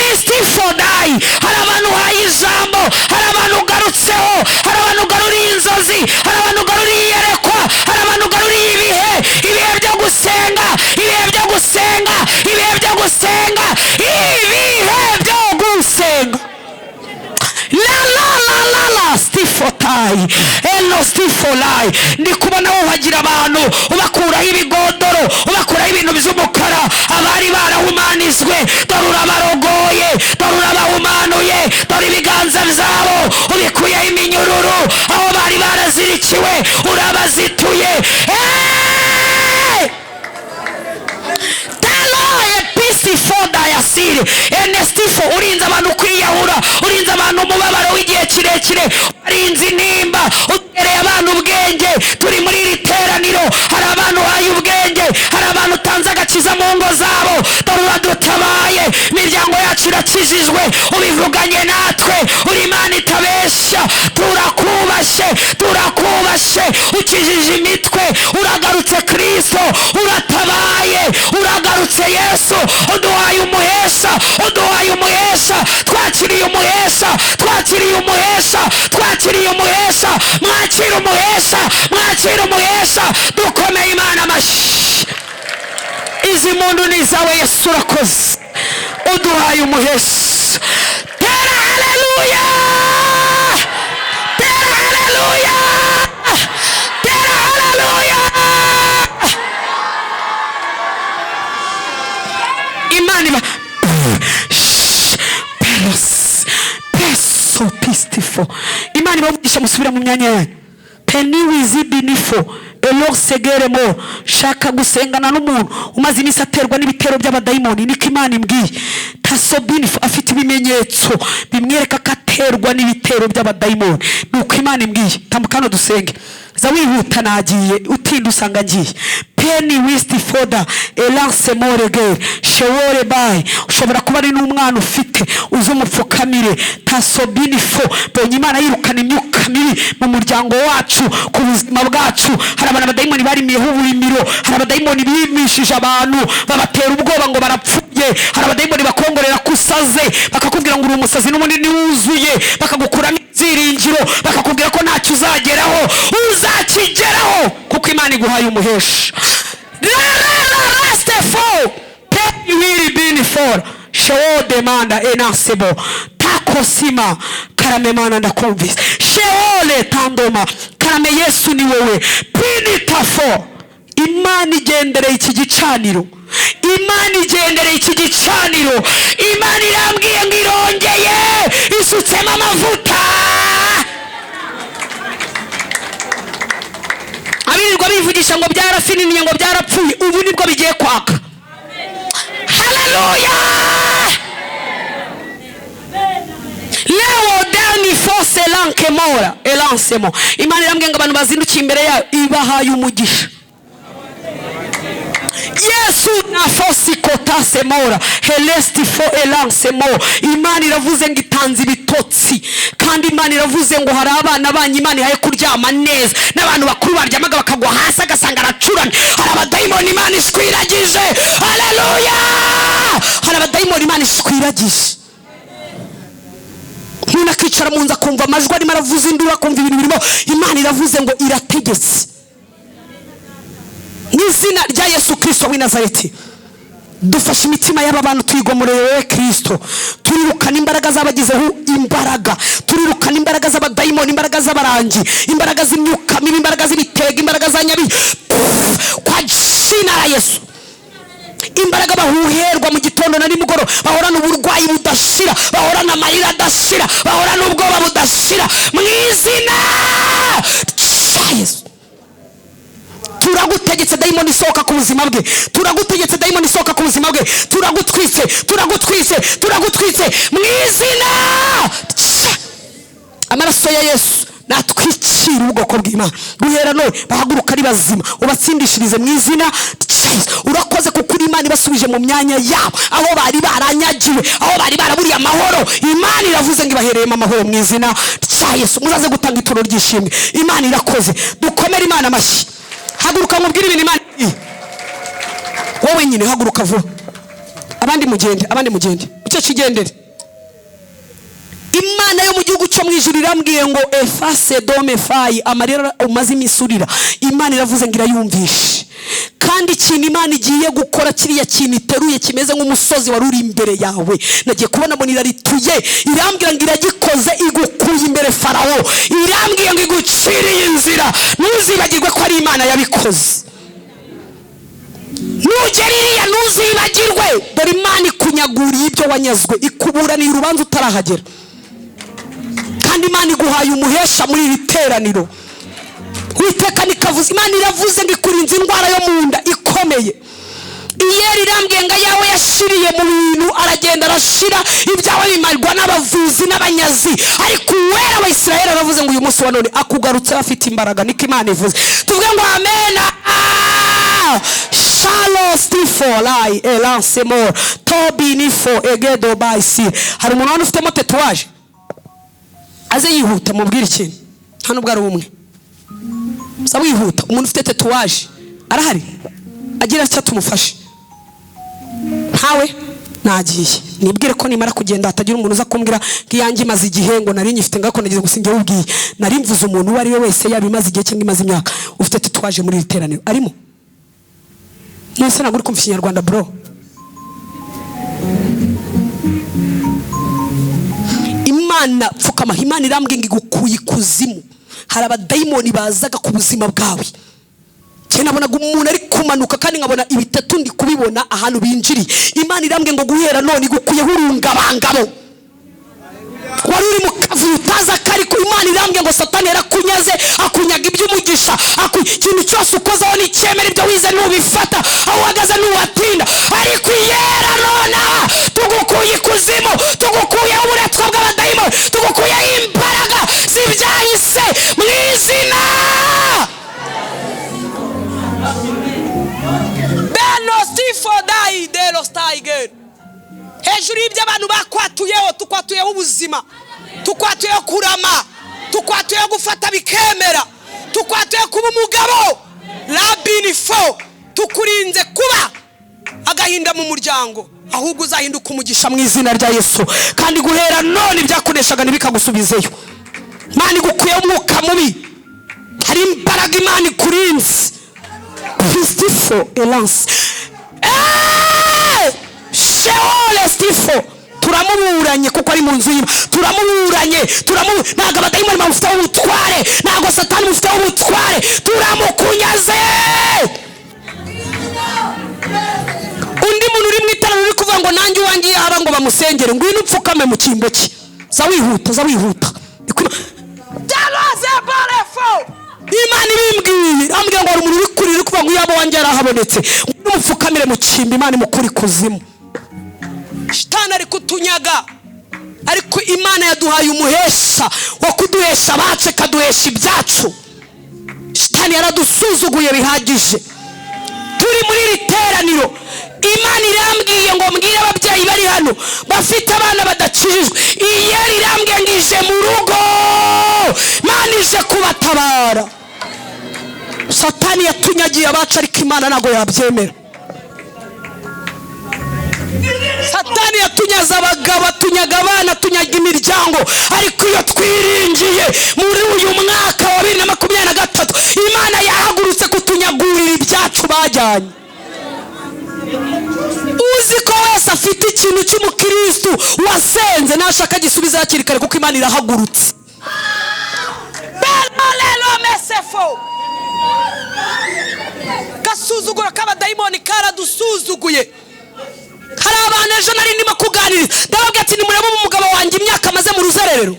Mistifodai, hari abantu uhaye ijambo, hari abantu ugarutseho, hari abantu ugaruriye inzozi, hari abantu ugaruriye iyerekwa, hari abantu ugaruriye ibihe, ibihe byo gusenga, ibihe byo gusenga, ibihe byo gusenga, ibihe byo gusenga. La la la la la stifotai eno stifolai. Ndi kubona wuhagira abantu, ubakuraho ibigodoro, ubakuraho ibintu by'umukara, abari barahumanizwe. Dore urabarogoye, dore urabahumanuye, dore ibiganza byabo ubikuyeho iminyururu, aho bari barazirikiwe urabazituye. Taloye enestifo, urinze abantu kwiyahura, urinze abantu umubabaro w'igihe kirekire, urinze intimba, utereye abantu ubwenge. Turi muri iri teraniro, hari abantu uhaye ubwenge, hari abantu utanze agakiza mu ngo zabo. Dore uradutabaye, imiryango yacu irakijijwe, ubivuganye natwe, uri Imana itabeshya. Turakubashye, turakubashye, ukijije imitwe, uragarutse Kristo, uratabaye, uragarutse Yesu, uduhaye umuhesha, uduhaye umuhesha. Twakiriye umuhesha, twakiriye umuhesha, twakiriye umuhesha. Mwakira umuhesha, mwakira umuhesha. Dukomeye Imana amashyi. Izi muntu ni izawe Yesu, urakoze, uduhaye umuhesha. Tera haleluya, tera haleluya, tera haleluya. Imana iba peso pistifo. Imana ibavugisha, musubira mu myanya yanyu. Peniwizibinifo elorsegeremo. Shaka gusengana n'umuntu umaze iminsi aterwa n'ibitero by'abadayimoni, niko Imana imbwiye. Tasobinifo afite ibimenyetso bimwereka ko aterwa n'ibitero by'abadayimoni, nuko Imana imbwiye. Tambuka hano dusenge. Za wihuta nagiye, utinda usanga ngiye. Peni wisti foda elance morege shewore bayi. Ushobora kuba ari n'umwana ufite, uzumupfukamire. Tasobinifo, bonye Imana yirukana imyuka mibi mu muryango wacu, ku buzima bwacu. Hari abantu abadayimoni barimiyeho uburimiro, hari abadayimoni bimishije abantu babatera ubwoba ngo barapfuye, hari abadayimoni bakongorera ko usaze, bakakubwira ngo uri umusazi n'umunini wuzuye, bakagukuramo ibyiringiro, bakakubwira ko ntacyo uzageraho. Uzakigeraho kuko Imana iguhaye umuhesha. Rastefo wili bini for shewo demanda enasebo takosima karame. Mana ndakumvise. Sheole tandoma karame. Yesu ni wowe pini tafo. Imana igendereye iki gicaniro, Imana igendereye iki gicaniro. Imana irambwiye ngo irongeye isutsemo amavuta. Abirirwa bivugisha ngo byarafininiye, ngo byarapfuye, ubu nibwo bigiye kwaka. Haleluya. Leo dani force lanke mora elancemo. Imana irambwiye ngo abantu bazindukiye imbere yayo ibahaye umugisha. Yesu na fosi kotase mora helesti fo elance mo. Imana iravuze ngo itanze ibitotsi, kandi Imana iravuze ngo hari abana banyu Imana ihaye kuryama neza, n'abantu bakuru baryamaga bakagwa hasi agasanga aracuramye. Hari abadayimoni Imana ishwiragije. Haleluya. Hari abadayimoni Imana ishwiragije. Umuntu akicara mu nzu akumva amajwi arimo aravuza induru, akumva ibintu birimo. Imana iravuze ngo irategetse. N'izina rya Yesu Kristo w'i Nazareti, dufashe imitima y'aba bantu tuyigomoreye wowe Kristo. Turirukana imbaraga z'abagizeho imbaraga, turirukana imbaraga z'abadayimoni, imbaraga z'abarangi, imbaraga z'imyuka mibi, imbaraga z'ibitega, imbaraga za nyabi, kwa jina la Yesu. Imbaraga bahuherwa mu gitondo na nimugoroba, bahorana uburwayi budashira, bahorana amarira adashira, bahorana ubwoba budashira, mu izina rya Yesu. Turagutegetse dayimoni isohoka ku buzima bwe, turagutegetse dayimoni isohoka ku buzima bwe, turagutwitse, turagutwitse, turagutwitse mu izina amaraso ya Yesu natwikira ubwoko bw'Imana. Guhera none bahaguruka ari bazima, ubatsindishirize mu izina rya Yesu. Urakoze kuko uri Imana ibasubije mu myanya yabo, aho bari baranyagiwe, aho bari baraburiye amahoro. Imana iravuze ngo ibahereyemo amahoro mu izina rya Yesu. Muzaze gutanga ituro ry'ishimwe. Imana irakoze, dukomere Imana amashyi. Haguruka mubwire ibintu Imana iri. Wowe nyine haguruka vuba, abandi mugende, abandi mugende, ucece igendere. Imana yo mu gihugu cyo mu ijuru irambwiye ngo efase dome fayi, amarira umaze imisurira, Imana iravuze ngo irayumvishe. Kandi ikintu Imana igiye gukora, kiriya kintu iteruye kimeze nk'umusozi wari uri imbere yawe, nagiye kubona mbona irarituye, irambwira ngo iragikoze, igukuye imbere Farawo, irambwiye ngo iguciriye inzira. Ntuzibagirwe ko ari Imana yabikoze. Nugera iriya ntuzibagirwe. Dore Imana ikunyaguriye ibyo wanyazwe, ikuburaniye urubanza utarahagera. Kandi Imana iguhaye umuhesha muri iri teraniro. Uwiteka nikavuze, Imana iravuze ngo ikurinze indwara yo mu nda ikomeye. Iyeri irambwiye ngo ayawe yashiriye mu bintu, aragenda arashira, ibyawe bimarwa n'abavuzi n'abanyazi, ariko uwera wa Isirayeli aravuze ngo uyu munsi wa none akugarutse afite imbaraga. Niko Imana ivuze. Tuvuge ngo amena. Shalo stifo lai elance more tobi nifo egedo baisi. Hari umuntu hano ufitemo tatouage, aze yihuta mubwire ikintu. Hano ubwo ari umwe sa wihuta, umuntu ufite tatouage arahari, agira icyo tumufashe. Ntawe nagiye nibwire ko nimara kugenda hatagira umuntu uza kumbwira ngo iyanjye imaze igihe, ngo nari nyifite ngako nagize ngo sinjye ubwiye. Nari mvuze umuntu uwo ari we wese, yaba imaze igihe cyangwa imaze imyaka, ufite tatouage muri iri teraniro arimo. Nese ntabwo uri kumva Ikinyarwanda bro. Imana pfukama, Imana irambwiye ngo igukuye ikuzimu. Hari abadayimoni bazaga ku buzima bwawe. Cyane nabonaga umuntu ari kumanuka kandi nkabona ibitatu ndi kubibona ahantu binjiriye. Imana irambwiye ngo guhera none igukuyeho urungabangabo. Wari uri mu kavuyo utazi akariko, Imana irambwiye ngo Satani yarakunyaze, akunyaga iby'umugisha, ikintu cyose ukozeho n'icyemera, ibyo wize ntubifata, aho uhagaze ntuhatinda. Ariko iyera nonaha tugukuye ikuzimu, tugukuyeho uburetwa bw'abadayimoni, tugukuyeho imbaraga z'ibyahise mu izina Benostifodai delostaiger. Hejuru y'ibyo abantu bakwatuyeho, tukwatuyeho ubuzima, tukwatuyeho kurama, tukwatuyeho gufata bikemera, tukwatuyeho kuba umugabo rabinifo, tukurinze kuba agahinda mu muryango, ahubwo uzahinduka umugisha mu izina rya Yesu. Kandi guhera none ibyakoreshaga ntibikagusubizeyo. Imana igukuyeho umwuka mubi, hari imbaraga Imana ikurinze. Fistifo elance Sheol stifo, turamuburanye kuko ari mu nzu y'Imana. Turamuburanye, ntabwo abadayimoni bamufiteho ubutware, ntabwo Satani mufiteho ubutware, turamukunyaze. Undi muntu uri mu iteraniro uri kuvuga ngo nanjye uwanjye yaba ngo bamusengere, ngwino upfukame mu cyimbo cye. Za wihuta, za wihuta. Imana ibimbwiye, irambwira ngo hari umuntu uri kurira uri kuvuga ngo yaba wanjye yarahabonetse, ngwino umupfukamire mu cyimbo, Imana imukure ikuzimu. Shitani ari kutunyaga, ariko Imana yaduhaye umuhesha wo kuduhesha abacu, ikaduhesha ibyacu. Shitani yaradusuzuguye bihagije. Turi muri iri teraniro, Imana irambwiye ngo mbwire ababyeyi bari hano bafite abana badakijijwe, iyeri irambwiye ngo ije mu rugo, Imana ije kubatabara. Satani yatunyagiye abacu, ariko Imana ntabwo yabyemera. Satani yatunyaze abagabo, atunyaga abana, atunyaga imiryango, ariko iyo twiringiye muri uyu mwaka wa 2023, Imana yahagurutse kutunyagurira ibyacu bajyanye. Uzi ko wese afite ikintu cy'umukristu wasenze nashaka gisubiza hakiri kare, kuko Imana irahagurutse. Gasuzuguro k'abadayimoni karadusuzuguye. Hari abantu ejo nari ndimo kuganiriza, ndababwira ati nimurebe umugabo wanjye imyaka amaze mu ruzererero,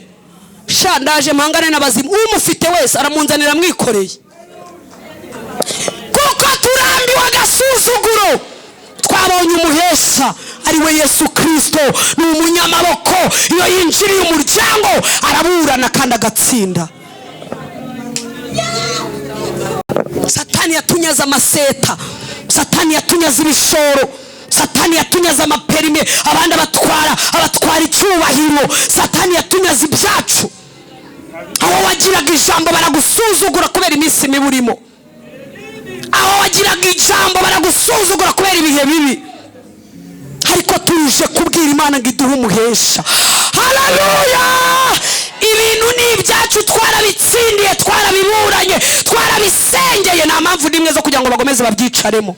sha ndaje mpangane n'abazimu, umufite wese aramunzanira amwikoreye. Kuko Turambiwe agasuzuguro. Twabonye umuhesha, ari we Yesu Kirisito. Ni umunyamaboko. Iyo yinjiriye umuryango araburana kandi agatsinda. Satani yatunyaze amaseta, Satani yatunyaze ibishoro, Satani yatunyaze amaperime, abandi abatwara icyubahiro. Satani yatunyaze ibyacu. Aho wagiraga ijambo baragusuzugura kubera iminsi mibi urimo. Aho wagiraga ijambo baragusuzugura kubera ibihe bibi. Ariko tuje kubwira Imana ngo iduhe umuhesha. Haleluya! Ibintu ni ibyacu, twarabitsindiye, twarabiburanye, twarabisengeye. Nta mpamvu n'imwe zo kugira ngo bagomeze babyicaremo.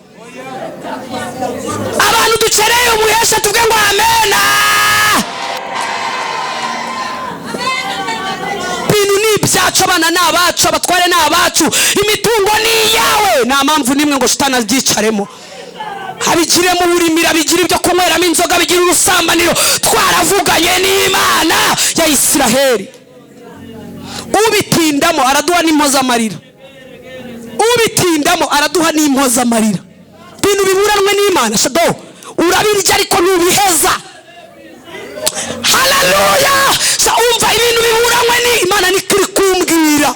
Abantu dukeneye umuhesha, tuvuge ngo amena. Ibintu ni ibyacu, abana ni abacu, abatware ni abacu, imitungo ni iyawe. Nta mpamvu n'imwe ngo shitani abyicaremo, abigiremo uburimiro, abigire ibyo kunyweramo inzoga, abigire urusambaniro. Twaravuganye n'Imana ya Isiraheli. Ubitindamo araduha n'impozamarira. Ubitindamo araduha n'impozamarira. Ibintu biburanwe n'Imana, shado urabirya ariko ntubiheza. Haleluya! Umva, ibintu biburanwe n'Imana niko iri kumbwira.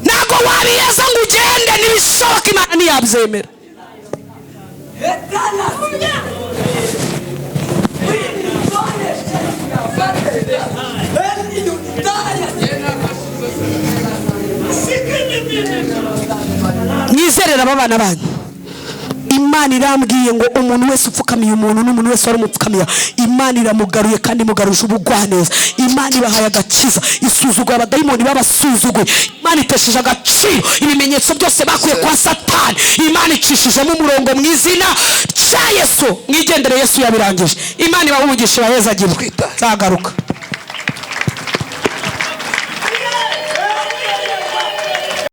Ntabwo wabiheza ngo ugende, ntibishoboka, Imana ntiyabyemera. Mwizerera abana banyu. Imana irambwiye ngo umuntu wese upfukamiye umuntu n'umuntu wese wari umupfukamiye, Imana iramugaruye kandi imugaruje ubugwaneza. Imana ibahaye agakiza, isuzugura abadayimoni babasuzuguye. Imana itesheje agaciro ibimenyetso byose bakuye kwa Satani. Imana icishijemo umurongo mu izina rya Yesu. Mwigendere, Yesu yabirangije. Imana ibahe umugisha, ibahezagirwe. Nzagaruka.